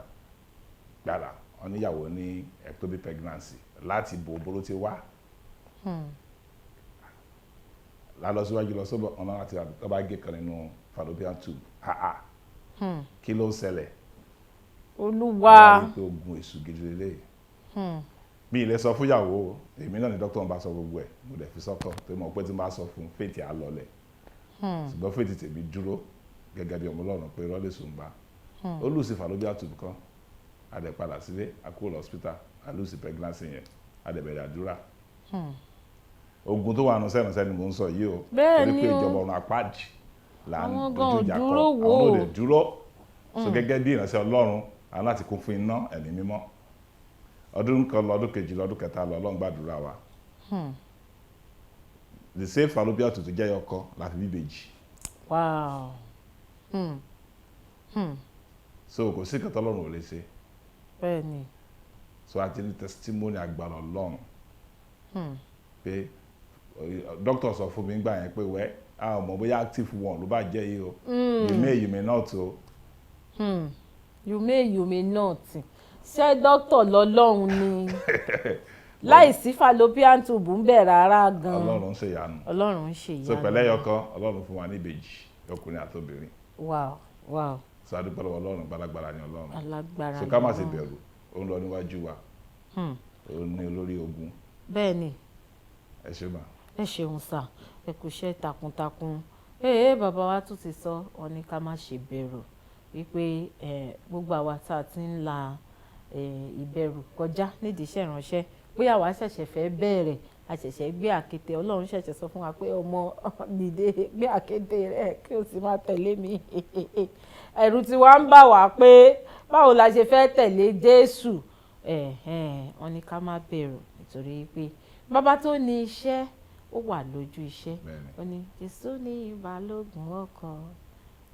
D: gbàrà, wọn níyàwó ní ectopic pregnancy. Láti bo bó ló ti wá lálọ síwájú lọ sọ́bọ̀ ọ̀nà láti ọba gé kan nínú fallopian tube. Ha ha, kí ló ń ṣẹlẹ̀?
C: Olúwa.
D: Wọ́n á rí pé ogun èṣù gidi lélẹ̀. Mi ì lè sọ fúnyàwó o. Èmi náà ni dókítà ń bá sọ gbogbo ẹ̀. Mo dẹ̀ fi sọ́kàn tó mọ̀ pé tí n bá sọ fún, faith á lọlẹ̀. Ṣùgbọ́n faith tèmi dúró gẹ́gẹ́ bí ọmọ Ọlọ́run pé rọ́lẹ̀ sùn bá ó lose fallopian tube kan. A dẹ̀ padà sílé, a kúrò lọ hospital, a lose pregnancy yẹn, a dẹ̀ bẹ̀rẹ̀ àdúrà. Ogun tó wà nù sẹ́nu ni mò ń sọ yìí o.
C: Bẹ́ẹ̀
D: Torí
C: ni
D: pé
C: o.
D: ìjọba ọ̀run apáàdì là ń
C: Àwọn gan
D: dojú
C: ò
D: ìjà kọ.
C: dúró wò
D: Àwọn
C: ó.
D: náà lè dúró. So gẹ́gẹ́ bí ìránṣẹ́ Ọlọ́run, a láti kún fún iná ẹ̀mí mímọ́. Ọdún kan lọ, ọdún kejì lọ, ọdún kẹta lọ, Ọlọ́run gbàdúrà wa. The same fallopian tube tó jẹ́ ọkọ la fi bíbejì. So kò sí nǹkan tọ́lọ́run ò lè ṣe.
C: bẹ́ẹ̀ ni
D: So a ti ní testimony agbára Ọlọ́run pé doctor sọ fún mi gbà yẹn pé wẹ́ a ò mọ̀ bóyá active one ló bá jẹ́ yìí o, you may, you may not o.
C: You may, you may not. Ṣé dókítà lọ́lọ́run ni láìsí fallopian tube ń bẹ̀ rárá gan?
D: Ọlọ́run ń ṣe ìyanu.
C: Ọlọ́run ń ṣe ìyanu.
D: So pẹ̀lẹ́ ọkọ, Ọlọ́run fún wa ní ìbejì, ọkùnrin àti obìnrin. So a dúpẹ́ lọ́wọ́ Ọlọ́run. Gbalagbara ni Ọlọ́run.
C: Alágbára
D: So ká má ṣe
C: lọ́lọ́run.
D: bẹ̀rù. Ó ń lọ níwájú wa, ó ní olórí ogun.
C: bẹ́ẹ̀ ni
D: Ẹ ṣé mà.
C: Ẹ ṣeun sà, ẹ kú iṣẹ́ takuntakun. Ee, bàbá wa tún ti sọ ọ ní ká má ṣe bẹ̀rù, wípé gbogbo àwa tá a ti ń la ìbẹ̀rù kọjá nídìí iṣẹ́ ìránṣẹ́, bóyá àwa ṣẹ̀ṣẹ̀ fẹ́ bẹ̀rẹ̀. A ṣẹ̀ṣẹ̀ gbé àkéte, Ọlọ́run ṣẹ̀ṣẹ̀ sọ fún wa pé, ọmọ, dìde, gbé àkéte rẹ kí o sì máa tẹ̀lé mi. Ẹ̀rù tí wàá ń bà wá pé báwo la ṣe fẹ́ tẹ̀lé Jésù. Wọ́n ní ká má bẹ̀rù, nítorí pé bàbá tó ní iṣẹ́, ó wà lójú iṣẹ́. Ó ní Jésù ní balógun ọkọ̀,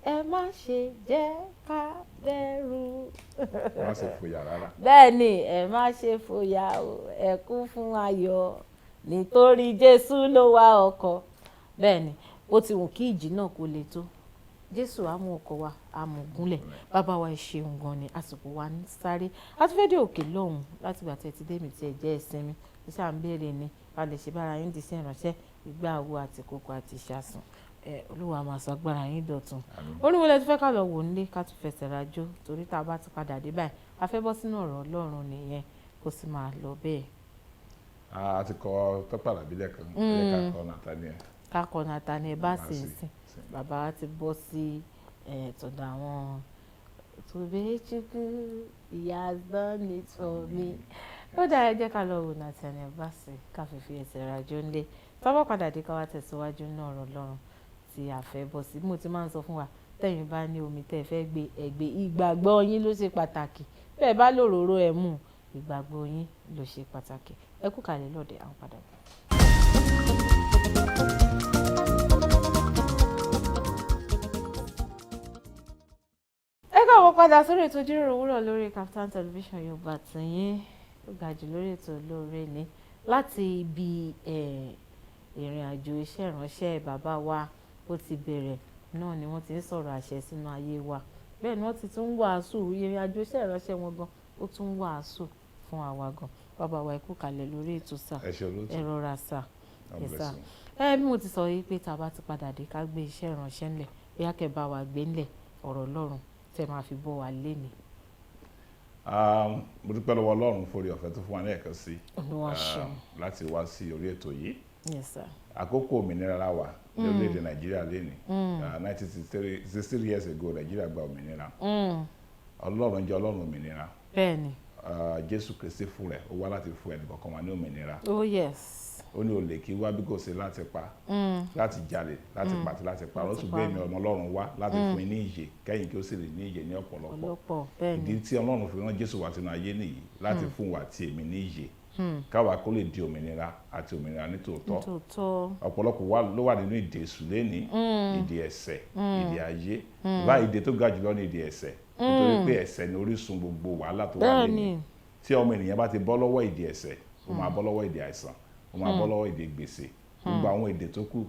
C: ẹ má ṣe jẹ́ ká bẹ̀rù.
D: Má ṣe fòyà rárá.
C: Bẹ́ẹ̀ ni, ẹ má ṣe fòyà o, ẹ kún fún ayọ̀ nítorí Jésù ló wá ọkọ̀. Bẹ́ẹ̀ ni, ó ti wù kí ìjì náà kó le tó, Jésù á mú ọkọ̀ wa, á mú gúnlẹ̀. Bàbá wa, ẹ ṣeun gan ni. Àsìkò wa ń sáré, a tún fẹ́ dé òkè lọ́hùn. Láti gbà tẹ́ ti dé mi tí ẹ jẹ́ ìsinmi, ó ṣáà ń béèrè ni bá lè ṣe bára yín di sí ìránṣẹ́ ìgbà àwo àti kókó àti ìṣàsùn. Ẹ Olúwa máa sọ agbára yín dọ̀tun. Oníwo lẹ tún fẹ́ ká lọ wò nílé, ká tún fẹsẹ̀ rajó? Torí tá a bá ti padà dé báyìí, a fẹ́ bọ́ sínú ọ̀rọ̀ Ọlọ́run nìyẹn, kó sì máa lọ bẹ́ẹ̀.
D: A ti kọ Tọ́pẹ́ Àlàbí lẹ́ẹ̀kan, ẹ jẹ́ ká kọ Nathaniel.
C: Ká kọ Nathaniel Bassey.
D: Bassey.
C: Sí, bàbá wa ti bọ́ sí tọ̀dọ̀ àwọn Tobechukwu, he has done it for me. Ó dáa, ẹ jẹ́ ká lọ wò Nathaniel Bassey, ká fi fi ẹsẹ̀ rajó ńlé. Tá bá padà dé, ká wá tẹ̀síwájú náà ọ̀rọ̀ Ọlọ́run tí a fẹ́ bọ́ sí. Mo ti máa ń sọ fún wa, tẹ̀yin bá ní omi tẹ́ ẹ fẹ́ gbé ẹ̀gbẹ́, ìgbàgbọ́ yín ló ṣe pàtàkì. Bẹ́ẹ̀ bá lòróró ẹ̀ mú, ìgbàgbọ́ yín ló ṣe pàtàkì. Ẹ kú kàlẹ̀ lọ́dẹ̀, àwọn padà bọ̀. Ẹ káàbọ̀ padà sórí ètò Ìjíròrò Òwúrọ̀ lórí Kaftan Television Yorùbá tìyín ó ga jù lórí ètò olóore ni. Láti ibi ìrìn àjò iṣẹ́ ìránṣẹ́ bàbá wa ó ti bẹ̀rẹ̀ náà ni wọ́n ti ń sọ̀rọ̀ àṣẹ sínú ayé wa. Bẹ́ẹ̀ ni wọ́n ti tún ń wàásù ìrìn àjò iṣẹ́ ìránṣẹ́ wọn gan, ó tún ń wàásù fún àwa gan. Bàbá wa, ẹ kú kalẹ̀ lórí ètò sà.
D: Ẹ ṣe, olóòtú.
C: Ẹ rọra sà.
D: God
C: Yes,
D: bless
C: sir.
D: you.
C: Ẹ bí mo ti sọ yìí pé tá a bá ti padà dé, ká gbé iṣẹ́ ìránṣẹ́ ńlẹ̀, bóyá kẹ́ bá wa gbé ńlẹ̀ ọ̀rọ̀ Ọlọ́run tẹ́ máa fi bọ́ wa lénìí.
D: Mo dúpẹ́ lọ́wọ́ Ọlọ́run fún oore ọ̀fẹ́ tó fún wa ní ẹ̀kan sí
C: Olúwa ṣeun.
D: láti wá sí orí ètò yìí.
C: Yes, sir.
D: Àkókò òmìnira la wà ní orílẹ̀-èdè Nàìjíríà lénìí. 1963, 63 years ago, Nàìjíríà gba òmìnira. Ọlọ́run jẹ́ Ọlọ́run òmìnira. Jésù Kristi fún rẹ̀, ó wá láti fún ẹnì kọ̀ọ̀kan wa ní òmìnira.
C: Oh yes.
D: Ó ní olè kí wá bí kò ṣe láti pa, láti jalè, láti pa àti láti pa. Ó
C: Láti
D: sì
C: pa.
D: gbé èmi ọmọ Ọlọ́run wá láti fún yín ní ìyè, kẹ́yìn kí ó sì lè ní ìyè ní ọ̀pọ̀lọpọ̀.
C: Ọ̀pọ̀lọpọ̀, bẹ́ẹ̀ni.
D: Ìdí tí Ọlọ́run fi rán Jésù wá sínú ayé nìyí, láti fún wa àti èmi ní ìyè, káwa kó lè di òmìnira àti òmìnira nítòótọ́.
C: Nítòótọ́.
D: Ọ̀pọ̀lọpọ̀ wa ló wà nínú ìdè èṣù lénìí, ìdè ẹ̀ṣẹ̀, ìdè ayé. Bá ìdè tó ga jùlọ ní ìdè ẹ̀ṣẹ̀, nítorí pé ẹ̀ṣẹ̀ ni orísun gbogbo wàhálà tó wà lénìí. Tí ọmọ ènìyàn bá ti bọ́ lọ́wọ́ ìdè ẹ̀ṣẹ̀, ó máa bọ́ lọ́wọ́ ìdè àìsàn, ó máa bọ́ lọ́wọ́ ìdè gbèsè, gbogbo àwọn ìdè tó kù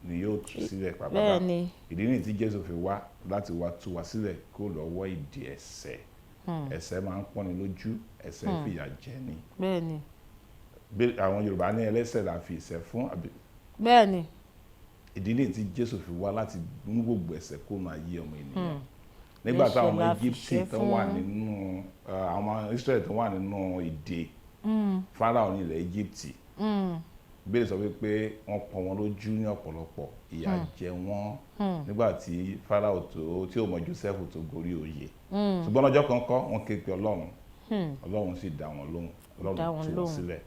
D: ni yóò tú sílẹ̀ pàápàá. Ìdí nìyí tí Jésù fi wá láti wá tú wa sílẹ̀ kó lọ́wọ́ ìdè ẹ̀ṣẹ̀. Ẹ̀ṣẹ̀ máa ń pọ́ni lójú, ẹ̀ṣẹ̀ ń fìyà jẹ ni. Bí àwọn Yorùbá ní ẹlẹ́ṣẹ̀ là fi ìṣẹ́ fún àbí. Ìdí nìyí tí Jésù fi wá láti mú gbogbo ẹ̀ṣẹ̀ kó máa yí ọmọ ènìyàn. Nígbà táwọn ọmọ
C: Ẹ̀ṣẹ̀ la fi
D: Íjíbítì
C: ìṣẹ́
D: tó wà
C: fún.
D: nínú àwọn Israẹli tó wà nínú ìdè Fáráò ní ilẹ̀ Íjíbítì, Bíbélì sọ wípé wọ́n pọ́n wọn lójú ní ọ̀pọ̀lọpọ̀, ìyà jẹ wọ́n nígbà tí Fáráò tó tí ò mọ Jósẹ́fù tó gorí oyè. Ṣùgbọ́n lọ́jọ́ kan kọ́, wọ́n ké pe Ọlọ́run, Ọlọ́run sì dá wọn lóhùn.
C: Dá
D: Ọlọ́run
C: wọn
D: tú wọn
C: lóhùn.
D: sílẹ̀.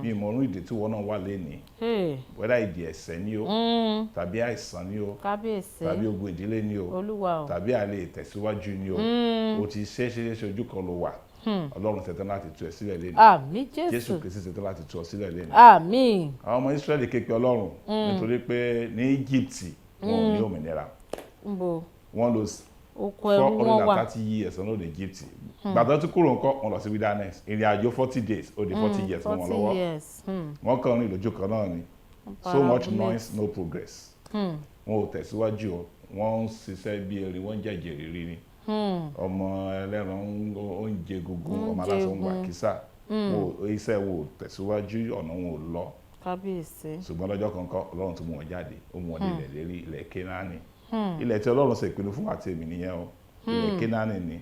D: Bí ìmọ̀rún ìdè tí wọ́n náà wà lénìí,
C: Hey.
D: whether ìdè ẹ̀ṣẹ̀ ni o, tàbí àìsàn ni o,
C: Kábíyèsí.
D: tàbí ogun ìdílé ni o,
C: Olúwa o.
D: tàbí àìlè tẹ̀síwájú ni o, o ti ṣe ṣe ṣe, ojú kan ló wà, Ọlọ́run ṣetán láti tú ẹ sílẹ̀ lénìí.
C: Àmín.
D: Jésù
C: Jésù.
D: Kristi ṣetán láti tú ọ sílẹ̀ lénìí.
C: Àmín.
D: Àwọn ọmọ Ísírẹ́lì ké pe Ọlọ́run, nítorí pé ní Íjíbítì wọn ò ní òmìnira.
C: Nbo?
D: Wọ́n lò
C: Oko
D: four
C: ẹrú
D: hundred
C: wọn
D: and
C: wà.
D: thirty years lóde Íjíbítì. Gbàtọ́ tí kúrò ńkọ́, wọ́n lọ sí wilderness. Ìrìn àjò 40 days ó di 40 years fún wọn
C: 40
D: lọ́wọ́.
C: years.
D: Wọ́n kàn ní ìlójú kan náà ni. So much
C: Parabolate.
D: noise, no progress. Wọn ò tẹ̀síwájú o. Wọ́n ń ṣiṣẹ́ bí erin, wọ́n ń jẹ̀jẹ̀ rírí ni. Ọmọ ẹlẹ́ran ó ń jẹ egungun,
C: Ń
D: ọmọ
C: jẹ
D: aláṣọ ń wà
C: egun.
D: kísà. Iṣẹ́ wọn ò tẹ̀síwájú, ọ̀nà wọn ò lọ.
C: Kábíyèsí.
D: Ṣùgbọ́n lọ́jọ́ kan kọ́, Ọlọ́run tún mú wọn jáde, ó mú wọn dé ilẹ̀ lérí, ilẹ̀ Kénáánì, ilẹ̀ tí Ọlọ́run ṣe ìpinnu fún àti èmi nìyẹn o. Ilẹ̀ Kénáánì ni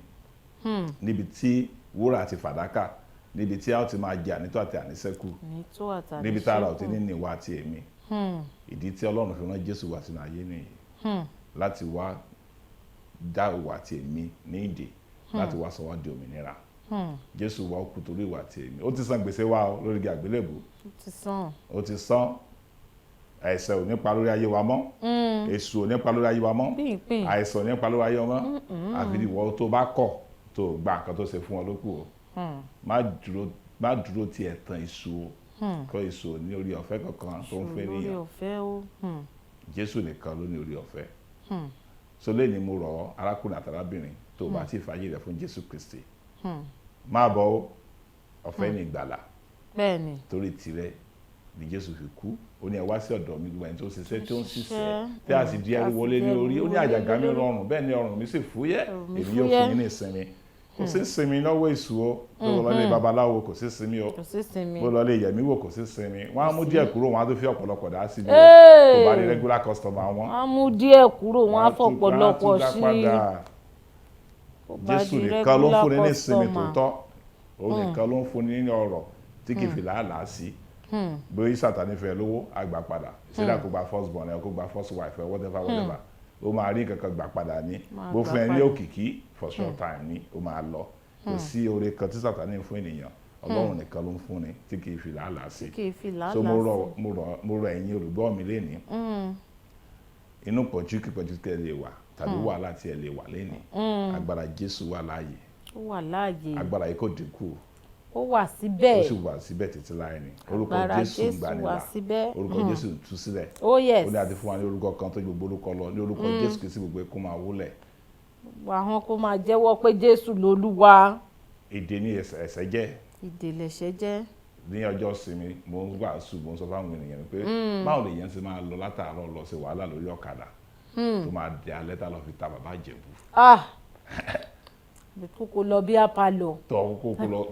D: níbi tí wúrà àti fàdákà, níbi tí a ó ti máa jẹ ànító àti àníṣẹ́kù,
C: Ní tó àtàní.
D: níbi tá ara ò ti ní ní ìwà àti èmi. Ìdí tí Ọlọ́run fi rán Jésù wá sínú ayé nìyí, láti wá dá ìwà àti èmi ní ìdè, láti wá sọ wá di òmìnira. Jésù wa, ó kú torí ìwà tèmi. Ó ti san gbèsè wa o lórí igi àgbélébù.
C: Ó ti san.
D: Ó ti san. Ẹ̀ṣẹ̀ ò ní pa lórí ayé wa mọ́, èṣù ò ní pa lórí ayé wa mọ́,
C: Pínpín.
D: àìsàn ò ní pa lórí ayé wa mọ́, àfi ìwọ tó bá kọ̀ tó gba nǹkan tó ṣe fún ọ lókù o. Má dúró ti ẹ̀tàn èṣù o, kọ́ èṣù ò ní orí ọ̀fẹ́ kankan tó ń fẹ́
C: Lórí
D: nìyàn.
C: ọ̀fẹ́ o.
D: Jésù nìkan ló ní orí ọ̀fẹ́. So lẹ́ni, mo rọ̀ ọ́, arákùnrin àtàrábìnrin, tó o bá ti fàyè rẹ̀ fún Jésù Kristi, máa bọ̀ ó. Ọ̀fẹ́ ní ìgbàlà. Torí tirẹ̀ ni Jésù fi kú. Ó ní, "Ẹ wá sí ọ̀dọ̀ mi, gbogbo ẹni tó ń ṣiṣẹ́, tó ń ṣiṣẹ́ tí a sì di ẹrù wọlé ní orí." Ó ní, "Àjàgà mi rọrùn, bẹ́ẹ̀ ni ọrùn mi sì fúyẹ́.
C: Ọrùn mi
D: Èmi yóò
C: fúyẹ́.
D: fún yín ní ìsinmi." Kò sí ìsinmi lọ́wọ́ èṣù o. Tó lọ lé babaláwo, kò sí ìsinmi o.
C: Kò sí sinmi.
D: Bó lọ lé yẹ̀mí wò, kò sí ìsinmi. Wọ́n á mú díẹ̀ kúrò, wọ́n á tún fi ọ̀pọ̀lọpọ̀ dá sí i o. Tó bá rí regular customer wọn,
C: Wọ́n á mú díẹ̀ kúrò, wọ́n á
D: wọ́n á tún
C: fọ̀pọ̀lọpọ̀
D: dá
C: sí
D: padà.
C: Kó bá
D: Jésù
C: di
D: nìkan ló ń
C: regular
D: fúnni ní ìsinmi
C: customer.
D: tòótọ́. Òun nìkan ló ń fúnni ní ọrọ̀ tí kì í fi làálàá sí. Bóyá Sátánì fẹ́ lówó, àgbà padà sílẹ̀, kó gba first born ẹ, kó gba first wife ẹ, whatever whatever, ó máa rí kankan gbà padà ní.
C: Máa
D: Bó
C: gbà
D: fún ẹ ní
C: padà.
D: òkìkí, for short time ní, ó máa lọ. Kò sí oore kan tí Sátánì fún ènìyàn. Ọlọ́run nìkan ló ń fúnni tí kì í fi làálàá sí.
C: Kì í fi làálàá
D: So mo rọ̀
C: sí.
D: mo rọ̀ ẹ̀yin olùgbọ́ mi lénìí, inú pọ̀jù kí pọ̀jù kẹ́ lè wà tàbí wàhálà tí ẹ lè wà lénìí, agbára Jésù wà láàyè.
C: Ó wà láàyè.
D: Agbára yìí kò dínkù.
C: Ó wà síbẹ̀.
D: Ó sì wà síbẹ̀ títí láé ni. Orúkọ
C: Agbára
D: Jésù ń
C: Jésù
D: gbani
C: wà
D: là.
C: síbẹ̀.
D: Orúkọ Jésù ń tú sílẹ̀.
C: Oh yes.
D: Ó ní àti fún wa ní orúkọ kan tó ju gbogbo orúkọ lọ. Ní orúkọ Jésù Kristi, gbogbo ikú máa wólẹ̀.
C: Àwọn kó máa jẹ́wọ́ pé Jésù lolúwa.
D: Èdè ní ẹ̀ṣẹ̀ jẹ́.
C: Ìdè lẹ̀ṣẹ̀ jẹ́.
D: Ní ọjọ́ ìsinmi, mo ń wàásù, mo ń sọ fáwọn ènìyàn pé báwo lè yẹn ṣe máa lọ látàárọ̀ lọ sí wàhálà lórí ọ̀kadà, tó máa di alẹ́ tá lọ fi ta bàbá Ìjẹ̀bú?
C: Ah, kókó lọ bí apalọ.
D: Tọ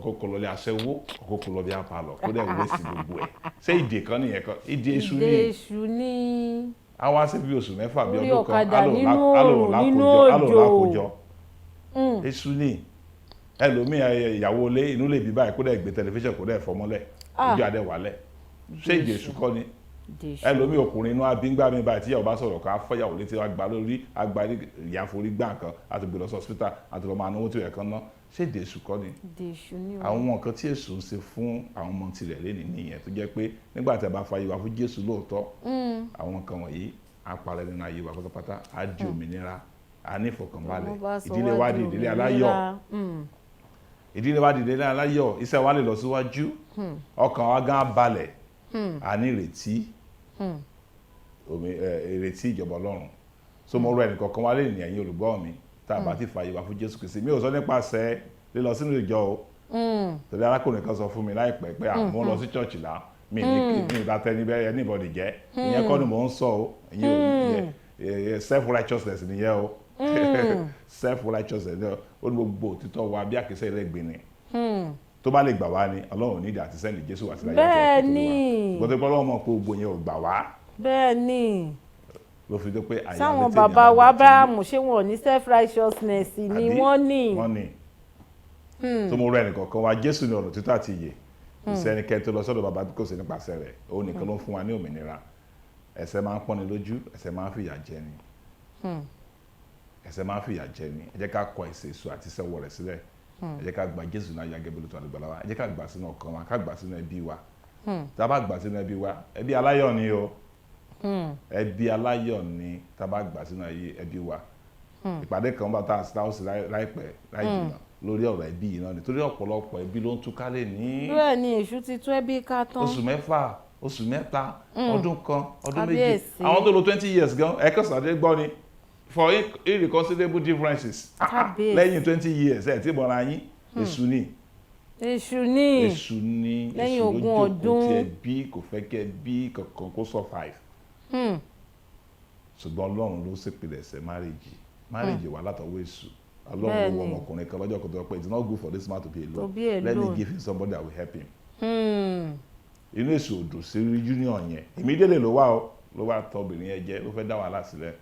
D: kókó lọ lé aṣẹ́wó, kókó lọ bí apalọ, kó dẹ̀ wé sí gbogbo ẹ̀. Ṣé ìdè kan nìyẹn kan? Ìdè èṣù
C: Ìdè
D: ní.
C: èṣù ní.
D: A wá sí bí oṣù 6 bí
C: Orí
D: ọdún kan,
C: ọ̀kadà,
D: á lòun
C: nínú
D: á lòun
C: oòrùn, nínú
D: lákòjọ, á lòun
C: òjò.
D: lákòjọ. Èṣù ní. Ẹlòmíì, ìyàwó ilé inú lè bí báyìí, kó dẹ̀ gbé tẹlifíṣàn, kó dẹ̀ fọmọ́lẹ̀, ojú adé wálẹ̀. Ṣé ìdè èṣù kọ́ ni?
C: Ìdè èṣù.
D: Ẹlòmíì, ọkùnrin inú abíngbà mi báyìí, tíyàwó bá sọ̀rọ̀ kan, afọ́yàwó létí, wá gbà lórí, àgbà ìyá forí gbà nǹkan, àti gbé lọ sí hospital, àti lọ́ọ́ máa náwó tí ó yẹ kan ná. Ṣé ìdè èṣù kọ́ ni?
C: Ìdè èṣù ní o.
D: Àwọn nǹkan tí èṣù ń ṣe fún àwọn ọmọ tirẹ̀ lẹ́nìí nìyẹn, tó jẹ́ pé nígbà tí a bá fayé wa fún Jésù lóòótọ́, àwọn nǹkan wọ̀nyí á parẹ́ nínú ayé wa pátápátá. Á di òmìnira, á ní ìfọ̀kànbalẹ̀.
C: Ọmọ bá sọ
D: Ìdílé
C: wá
D: wa
C: di
D: di ìdílé aláyọ̀.
C: òmìnira.
D: Ìdílé wa di ìdílé aláyọ̀, iṣẹ́ wa lè lọ síwájú, ọkàn wa gan balẹ̀, a ní ìrètí ìrètí ìjọba Ọlọ́run. So mo rọ ẹnìkọ̀ọ̀kan wa lè ní, ẹ̀yin olùgbọ́ mi, tá a bá ti fààyè wá fún Jésù Kristi. Mi ò sọ nípasẹ̀ lílọ sínú ìjọ o, torí arákùnrin kan sọ fún mi láìpẹ́ pé àmọ́ lọ sí church là mi ní kí mi bá tẹni bẹ́ẹ̀ anybody jẹ́. Ìyẹn kọ́ ni mò ń sọ o. Ìyẹn ò ìyẹn self righteousness nìyẹn o, self righteousness nìyẹn o. Ó ní gbogbo òtítọ́ wa bí àkísà ẹlẹ́gbin ni. Tó bá lè gbà wá ni, Ọlọ́run ní ìdí àti send Jésù wá sí láyé
C: Bẹ́ẹ̀
D: àti ọkùnrin
C: ni.
D: wa. Gbọ́dọ̀ pé Ọlọ́run mọ̀ pé gbogbo yẹn ò gbà wá,
C: Bẹ́ẹ̀ ni.
D: ló fi dé pé àyà
C: Sáwọn
D: létí
C: bàbá
D: èèyàn
C: wa
D: bá gbà tí
C: Ábúráhámù, ṣé wọn ò ní self righteousness ni?
D: Àbí?
C: Wọ́n ní.
D: Wọ́n ní. Tó mo rọ ẹnìkọ̀ọ̀kan wa, Jésù ní ọ̀nà títọ́ àti ìyè. Kò sí ẹnikẹ́ni tó lọ sọ́dọ̀ bàbá bí kò sí nípasẹ̀ rẹ̀. Òun nìkan ló ń fún wa ní òmìnira. Ẹ̀ṣẹ̀ máa ń pọ́nni lójú, ẹ̀ṣẹ̀ máa ń fìyà jẹ ni, ẹ̀ṣẹ̀ máa ń fìyà jẹ ni. Ẹ jẹ́ ká kọ ẹ̀ṣẹ̀ èṣù àti iṣẹ́ ọwọ́ rẹ̀ sílẹ̀. Ẹ jẹ́ ká gba Jésù náà yá gẹ́gẹ́ bí olùtọ́ àdìgbàlà wa. Ẹ jẹ́ ká gbà sínú ọkàn wa, ká gbà sínú ẹbí wa. Tá a bá gbà sínú ẹbí wa, ẹbí aláyọ̀ ni o, ẹbí aláyọ̀ ni. Tá a bá gbà sínú ayé ẹbí wa, ìpàdé kan bá tá a ó sì láìpẹ́ láì jìnnà lórí ọ̀rọ̀ ẹbí yìí náà, nítorí ọ̀pọ̀lọpọ̀ ẹbí ló ń túká lè ní.
C: Bẹ́ẹ̀ ni, èṣù ti tú ẹbí ká tán.
D: Oṣù 6, oṣù 3, ọdún kan, ọdún 2.
C: Kábíyèsí.
D: Àwọn tó lò 20 years gan, ẹ̀kọ́ sàdé gbọ́ ni for irreconcilable differences. Ah, ah,
C: Kábíyèsí.
D: lẹ́yìn 20 years ẹ̀ tí mọ̀ra yín. Èṣù ni.
C: Èṣù ní.
D: Èṣù ni.
C: Lẹ́yìn
D: Èṣù ló
C: ogún
D: jókòó
C: ọdún.
D: tí ẹbí, kò fẹ́ kí ẹbí kankan kó survive. Ṣùgbọ́n Ọlọ́run ló ṣèpìlẹ̀ṣẹ̀ marriage. Marriage wà látọwọ́ èṣù. Ọlọ́run ló wọ ọmọkùnrin kan lọ́jọ́ kan tó sọ pé, "It's not good for this man to be
C: To
D: alone.
C: be
D: Let me
C: alone.
D: give him somebody that will help him." Inú èṣù ò dùn sí union yẹn. Immediately ló wá o, ló wá tọ obìnrin yẹn jẹ, ló fẹ́ dá wàhálà sílẹ̀.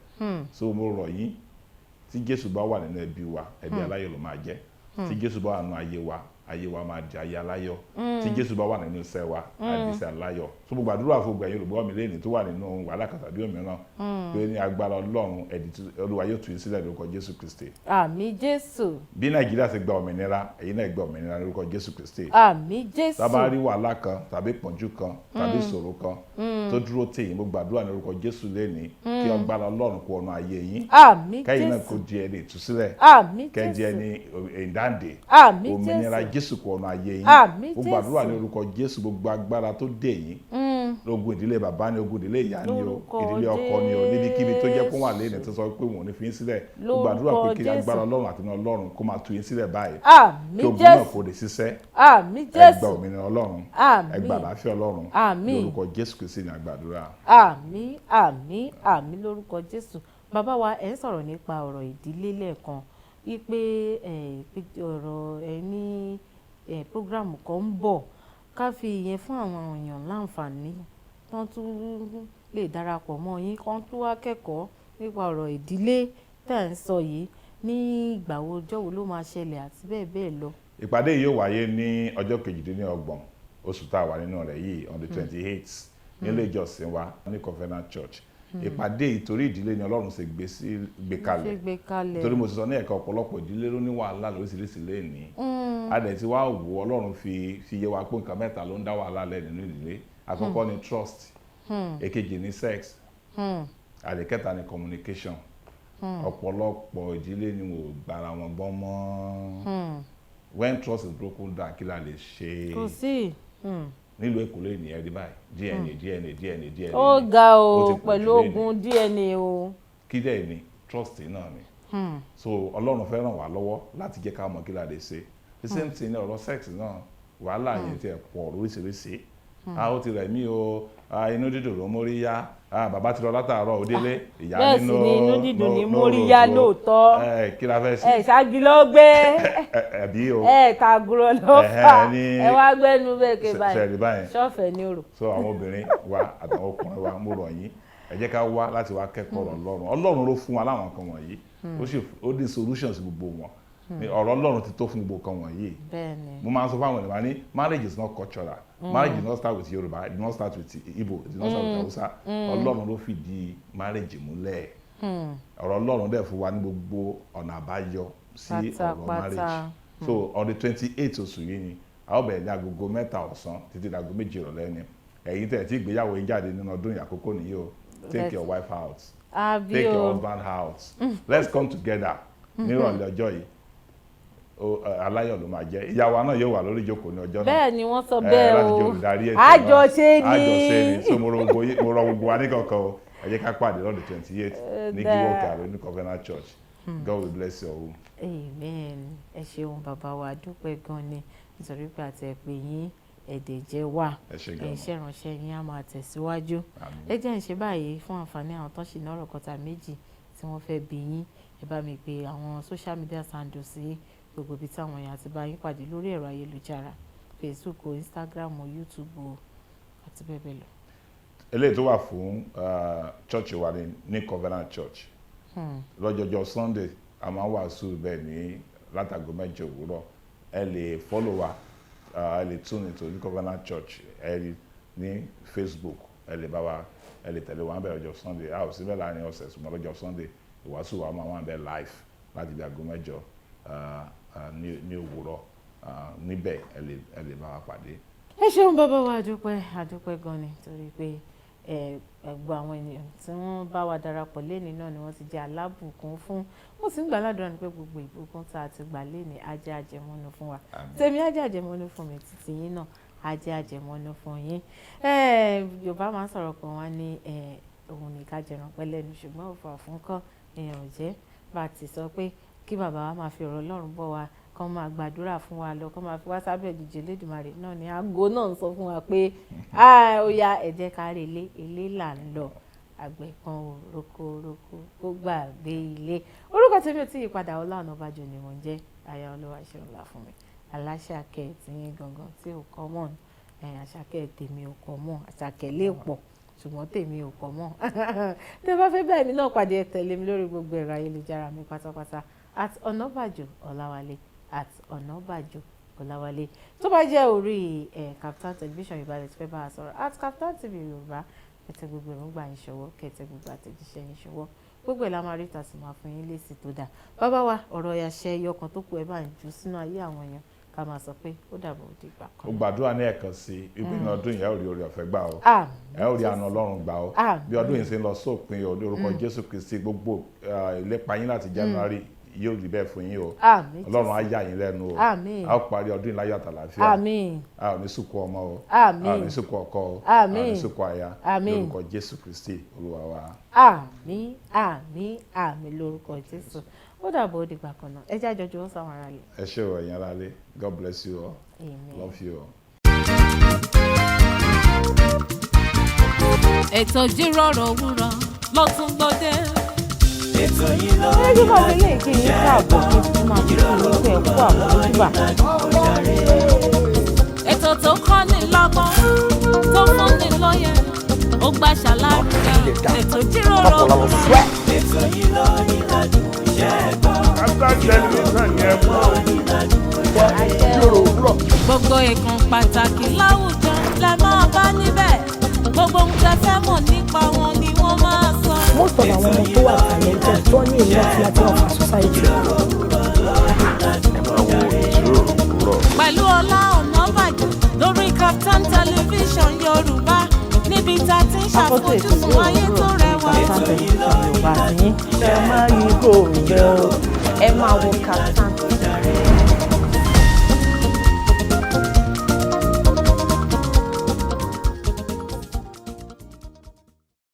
D: So mo rọ̀ yín, tí Jésù bá wà nínú ẹbí wa, ẹbí aláyọ̀ ló máa jẹ́. Tí Jésù bá wà nínú ayé wa Ayé wa máa di ayé aláyọ̀. Tí Jésù bá wà nínú iṣẹ́ wa, á di iṣẹ́ aláyọ̀. Tó mo gbàdúrà fún gbẹ̀yìn olùgbọ́ mi lẹ́ni tó wà nínú wàhálà kan tàbí òmíràn pé ní agbára Ọlọ́run, ẹ̀dí tí Olúwa yóò tú yín sílẹ̀ lórúkọ Jésù Kristi.
C: Àmín, Jésù.
D: Bí Nàìjíríà ṣe gba òmìnira, èyí náà gba òmìnira lórúkọ Jésù Kristi.
C: Àmín, Jésù.
D: Tá bá rí wàhálà kan tàbí ìpọ́njú kan tàbí ìṣòro kan tó dúró tì yín, mo gbàdúrà ní orúkọ Jésù lẹ́ni kí agbára Ọlọ́run kó ọ̀nà ayé yín,
C: Àmín,
D: kẹ́yìn náà
C: Jésù.
D: kó di ẹni ìtúsílẹ̀,
C: Àmín,
D: kẹ́ di
C: Jésù.
D: ẹni ìdáǹdè.
C: Àmín,
D: Òmìnira
C: Jésù.
D: Jésù kó ọ̀nà ayé yín.
C: Àmín,
D: Mo gbàdúrà
C: Jésù.
D: ní orúkọ Jésù, gbogbo agbára tó dè yín, ogun ìdílé bàbá ni, ogun ìdílé ìyá ni o,
C: Lórúkọ
D: ìdílé ọkọ ni o, níbikíbi tó jẹ́ kó wà lẹ́yìn tó sọ pé wọn ò ní fi yín sílẹ̀, mo gbàdúrà pé kí
C: Lórúkọ
D: agbára
C: Jésù.
D: Ọlọ́run àti iná Ọlọ́run kó máa tú yín sílẹ̀ báyìí,
C: Àmín,
D: kí ogun náà
C: Jésù.
D: kó lè ṣiṣẹ́.
C: Àmín,
D: Ẹ gba
C: Jésù.
D: òmìnira Ọlọ́run.
C: Àmín.
D: Ẹ gba àlàáfíà Ọlọ́run.
C: Àmín.
D: Lórúkọ Jésù Kristi ní àgbàdúrà.
C: Àmín, àmín, àmín lórúkọ Jésù. Bàbá wa, ẹ̀ ń sọ̀rọ̀ nípa ọ̀rọ̀ ìdílé lẹ́ẹ̀kan wípé ẹ̀ pé ọ̀rọ̀ ẹ ní ẹ̀ program kan ń bọ̀, ká fi ìyẹn fún àwọn èèyàn láǹfààní tán tún lè darapọ̀ mọ́ yín, kán tún wá kẹ́kọ̀ọ́ nípa ọ̀rọ̀ ìdílé tẹ̀ ń sọ yìí. Ní ìgbà wo, ọjọ́ wo ló máa ṣẹlẹ̀ àti bẹ́ẹ̀ bẹ́ẹ̀ lọ.
D: Ìpàdé yìí yóò wáyé ní ọjọ́ 28 oṣù tá a wà nínú rẹ̀ yìí, on the 28th, nílé ìjọsìn wa ní Covenant Church. Ìpàdé yìí, torí ìdílé ni Ọlọ́run ṣe gbé sí gbé kalẹ̀.
C: Ṣe gbé kalẹ̀.
D: Torí mo ti sọ ní ẹ̀ka, ọ̀pọ̀lọpọ̀ ìdílé ló ní wàhálà lóríṣiríṣi léèní. A dẹ̀ ti wá wò, Ọlọ́run fi yé wa pé nǹkan mẹ́ta ló ń dá wàhálà lẹ̀ nínú ìdílé. Àkọ́kọ́ ni trust, èkejì ni sex, àdìkẹta ni communication. Ọ̀pọ̀lọpọ̀ ìdílé ni wọ́n ò gbára wọn gbọ́ mọ́. When trust is broken down, kí la lè ṣe?
C: Kò sí.
D: Nílùú Èkó lè ní ẹ̀rí báyìí, DNA, DNA, DNA, DNA.
C: Ó ga o.
D: Ó ti pọ̀
C: Pẹ̀lú
D: jù lénìí.
C: Ogun DNA o.
D: Kí dẹ̀ ni? Trust náà ni. So Ọlọ́run fẹ́ ràn wá lọ́wọ́ láti jẹ́ ká mọ̀ kí la lè ṣe. The same thing ní ọ̀rọ̀ sex náà. Wàhálà yẹn ti ẹ̀ pọ̀ lóríṣiríṣi. A ó ti rẹ̀ mí o, ah, inú dídùn ló mórí yá. Ah, bàbá ti lọ látàárọ̀, ó délé, ìyá
C: Bẹ́ẹ̀ sì
D: nínú
C: ni inú dídùn ní mórí yá lóòótọ́.
D: Ẹ kí la fẹ́ ṣe?
C: Ẹ ṣáàgì ló gbé.
D: Ẹbí o.
C: Ẹ tàgùrọ̀ ló fà.
D: Ẹhẹ́,
C: Ẹ wá gbẹ́nu bẹ́ẹ̀ ké báyìí.
D: Ṣẹ̀rí báyìí.
C: Ṣọ́ọ̀fẹ́ ní òrò.
D: So àwọn obìnrin wa àtàwọn ọkùnrin wa, mo rọ̀ yín, ẹ jẹ́ ká wá láti wá kẹ́kọ̀ọ́ ọ̀rọ̀ Ọlọ́run. Ọlọ́run ló fún wa láwọn nǹkan wọ̀nyí, ó sì ó ní solutions gbogbo wọn. Ní ọ̀rọ̀ Ọlọ́run ti tó fún gbogbo nǹkan wọ̀nyí. Mo máa ń sọ fáwọn ènìyàn ní marriage is not cultural. Marriage did not start with Yorùbá, it did not start with Igbo, it did not start with Hausa. Ọlọ́run ló fìdí marriage múlẹ̀. Ọ̀rọ̀ Ọlọ́run dẹ̀ fún wa ní gbogbo ọ̀nà àbáyọ sí ọ̀rọ̀ marriage.
C: Pátápátá.
D: So on the 28th oṣù yìí ni a ó bẹ̀rẹ̀ ní agogo 3 ọ̀sán títí di aago 7 ìrọ̀lẹ́ ni. Ẹ̀yin tẹ̀ tí ìgbéyàwó yín jáde nínú ọdún yìí, àkókò nìyí o. Take your wife out,
C: Àbí
D: take your
C: o.
D: husband out, let's come together nírọ̀lẹ́ ọjọ́ yìí. Aláyọ̀ ló máa jẹ́. Ìyá wa náà yóò wà lórí ìjókòó ní ọjọ́ náà.
C: Bẹ́ẹ̀ ni wọ́n sọ bẹ́ẹ̀
D: Láti
C: o.
D: jẹ́ olùdarí ètò náà.
C: Àjọṣe ni.
D: Àjọṣe ni. So mo rọ gbogbo wa ní kankan o, ẹ jẹ́ ká pàdé lọ́dún 28 ní
C: Dáa.
D: Gíwọ́ Òkè Àrò ní Covenant Church. God will bless your home.
C: Amen. Ẹ ṣeun, bàbá wa, dúpẹ́ gan ni nítorí pé àti ẹ̀ pé yín ẹ̀dẹ̀ jẹ́ wà.
D: Ẹ ṣé gan.
C: Iṣẹ́ ìránṣẹ́ yín á máa tẹ̀síwájú.
D: Àmín.
C: Ẹ jẹ́ ń ṣe báyìí fún àǹfààní àwọn tó ń ṣì ní ọ̀rọ̀ kọta méjì tí wọ́n fẹ́ bi yín, ẹ bá mi pe àwọn social media handles sí gbogbo ibi táwọn èèyàn ti bá yín pàdé lórí ẹ̀rọ ayélujára, Facebook o, Instagram o, YouTube o, àti bẹ́ẹ̀ bẹ́ẹ̀ lọ.
D: Eléyìí tó wà fún church wa ní Covenant Church, lọ́jọ́jọ́ Sunday a máa ń wàásù bẹ́ẹ̀ ní látago 8 òwúrọ̀. Ẹ lè follow wa, ẹ lè tune into ní Covenant Church ẹ lè ní Facebook, ẹ lè bá wa, ẹ lè tẹ̀lé wa bẹ́ẹ̀ lọ́jọ́ Sunday. A ò sí bẹ́ẹ̀ láàrin ọ̀sẹ̀, ṣùgbọ́n lọ́jọ́ Sunday ìwàásù wa máa wà bẹ́ẹ̀ live láti bí aago 8 ní òwúrọ̀ níbẹ̀. Ẹ lè bá wa pàdé.
C: Ẹ ṣeun, bàbá wa, àdúpẹ́, àdúpẹ́ gan ni torí pé ẹ gbọ́ àwọn ènìyàn tí wọ́n bá wa darapọ̀ lẹ́ni náà ni wọ́n ti jẹ́ alábùkún fún. Wọ́n sì ń gbà ládùúrà ní pé gbogbo ìbùkún tá a ti gbà lẹ́ni á jẹ́ àjẹmọ́nú fún wa.
D: Àmín.
C: Tèmi á jẹ́ àjẹmọ́nú fún mi, títí yín náà á jẹ́ àjẹmọ́nú fún yín. Yorùbá máa ń sọ̀rọ̀ kan, wá ní òun ní ká jẹran pẹ́ lẹ́nu, ṣùgbọ́n òfò àfúnkọ́ èèyàn ò jẹ́. Bá a ti sọ pé kí bàbá wa máa fi ọ̀rọ̀ Ọlọ́run bọ́ wa, kán máa gbàdúrà fún wa lọ, kán máa fi wá sábẹ́ òjìji Elédùmarè náà ni aago náà ń sọ fún wa pé, "Ah, ó yá, ẹ jẹ́ ká relé, ilé là ń lọ. Àgbẹ̀ kan ò roko roko kó gbàgbé ilé." Orúkọ tèmi ò tí ì padà, Ọlá Ọ̀nàbàjọ ni mò ń jẹ́. Aya Olúwa ṣeun là fún mi, Aláṣàkẹ́ tiyín gangan tí ò kọ́ mọ̀. Àṣàkẹ́ tèmi ò kọ́ mọ̀, Àṣàkẹ́ lè pọ̀ ṣùgbọ́n tèmi ò kọ́ mọ̀. Tí ẹ bá fẹ́ bẹ́ẹ̀ mi náà pàdé, ẹ tẹ̀lé mi lórí gbogbo ẹ̀rọ ayélujára mi pátápátá, @Ọ̀nàbàjò Ọ̀làwálé, @Ọ̀nàbàjò. Ọláwálé. Tó bá jẹ́ orí ẹ̀ Kaftan Television Yorùbá lè ti fẹ́ bá a sọ̀rọ̀, @KaftanTV Yorùbá, kẹtẹ gbogbo èròǹgbà yín ṣọwọ́, kẹtẹ gbogbo àtẹ̀jíṣẹ́ yín ṣọwọ́, gbogbo ẹ̀ la máa rí ta sì máa fún yín lésì tó dáa. Bàbá wa, ọ̀rọ̀ àṣẹ ẹyọ kan tó kù, ẹ bá ń jù sínú ayé àwọn èèyàn, ká máa sọ pé ó dàbọ̀, ó dìgbà
D: Ó
C: kan.
D: gbàdúrà ní ẹ̀kan sí i wípé ní ọdún yìí, ẹ ó rí oore ọ̀fẹ́ gbà o.
C: Àmín.
D: Ẹ ó rí àánú Ọlọ́run gbà o.
C: Àmín.
D: Bí ọdún yìí ṣe ń lọ sópin o, ní orúkọ Jésù Kristi, gbogbo ìlépa yín láti January yóò rí bẹ́ẹ̀ fún yín o.
C: Àmín.
D: Ọlọ́run á yà yín lẹ́nu o.
C: Àmín.
D: A ó parí ọdún yìí láyọ̀ àtàlàáfíà.
C: Àmín.
D: A ò ní sùnkú ọmọ o.
C: Àmín.
D: A ò ní sùnkú ọkọ o.
C: Àmín.
D: A ò ní sùnkú aya.
C: Àmín.
D: Lórúkọ Jésù Kristi Olúwa wa.
C: Àmín, àmín, àmín lórúkọ Jésù. Ó dàbọ̀, ó dìgbà kan náà. Ẹ jẹ́ àjọjọ ó sáwọn ará lè.
D: Ẹ ṣé o, ẹ̀yin aráalé. God bless you all.
C: Amen.
D: Love you all.
A: Ètò Ìjíròrò Òwúrọ̀ ló tún gbòde.
B: Ètò yìí ló
C: Ẹ jẹ́ máa fi lè kí yín káàbọ̀, kí n tún máa fi kí yín pé ẹ kú àmójúbà.
A: Ètò tó kọ́ni lọ́gbọ́n, tó fúnni lóye, ó gbà ṣàlàyé. Ètò Ìjíròrò Òwúrọ̀.
B: Ètò yìí ló ní ládùn iṣẹ́ gbọ́.
F: Kaftan Television yẹn mọ́.
E: Jíròrò Òwúrọ̀.
A: Gbogbo ìkan pàtàkì láwùjọ lẹ máa bá níbẹ̀. Gbogbo ohun tẹ́ fẹ́ mọ̀ nípa wọn ni wọ́n máa sọ.
E: Most of àwọn ọmọ tó wà talented, tó ní enough láti offer society.
F: Ẹ máa wo Ìjíròrò Òwúrọ̀.
A: Pẹ̀lú Ọlá Ọ̀nàbàjọ́ lórí Kaftan Television Yorùbá, níbi tá a ti ń
C: Akọ́tún ètò
A: ṣàfojúsùn
C: Ìjíròrò
A: ayé tó
C: Òwúrọ̀ ní
A: rẹwà.
C: Kaftan Television Yorùbá àti yín.
E: Ẹ má yí kò bẹ́ẹ̀ o.
G: Ẹ máa wo Kaftan.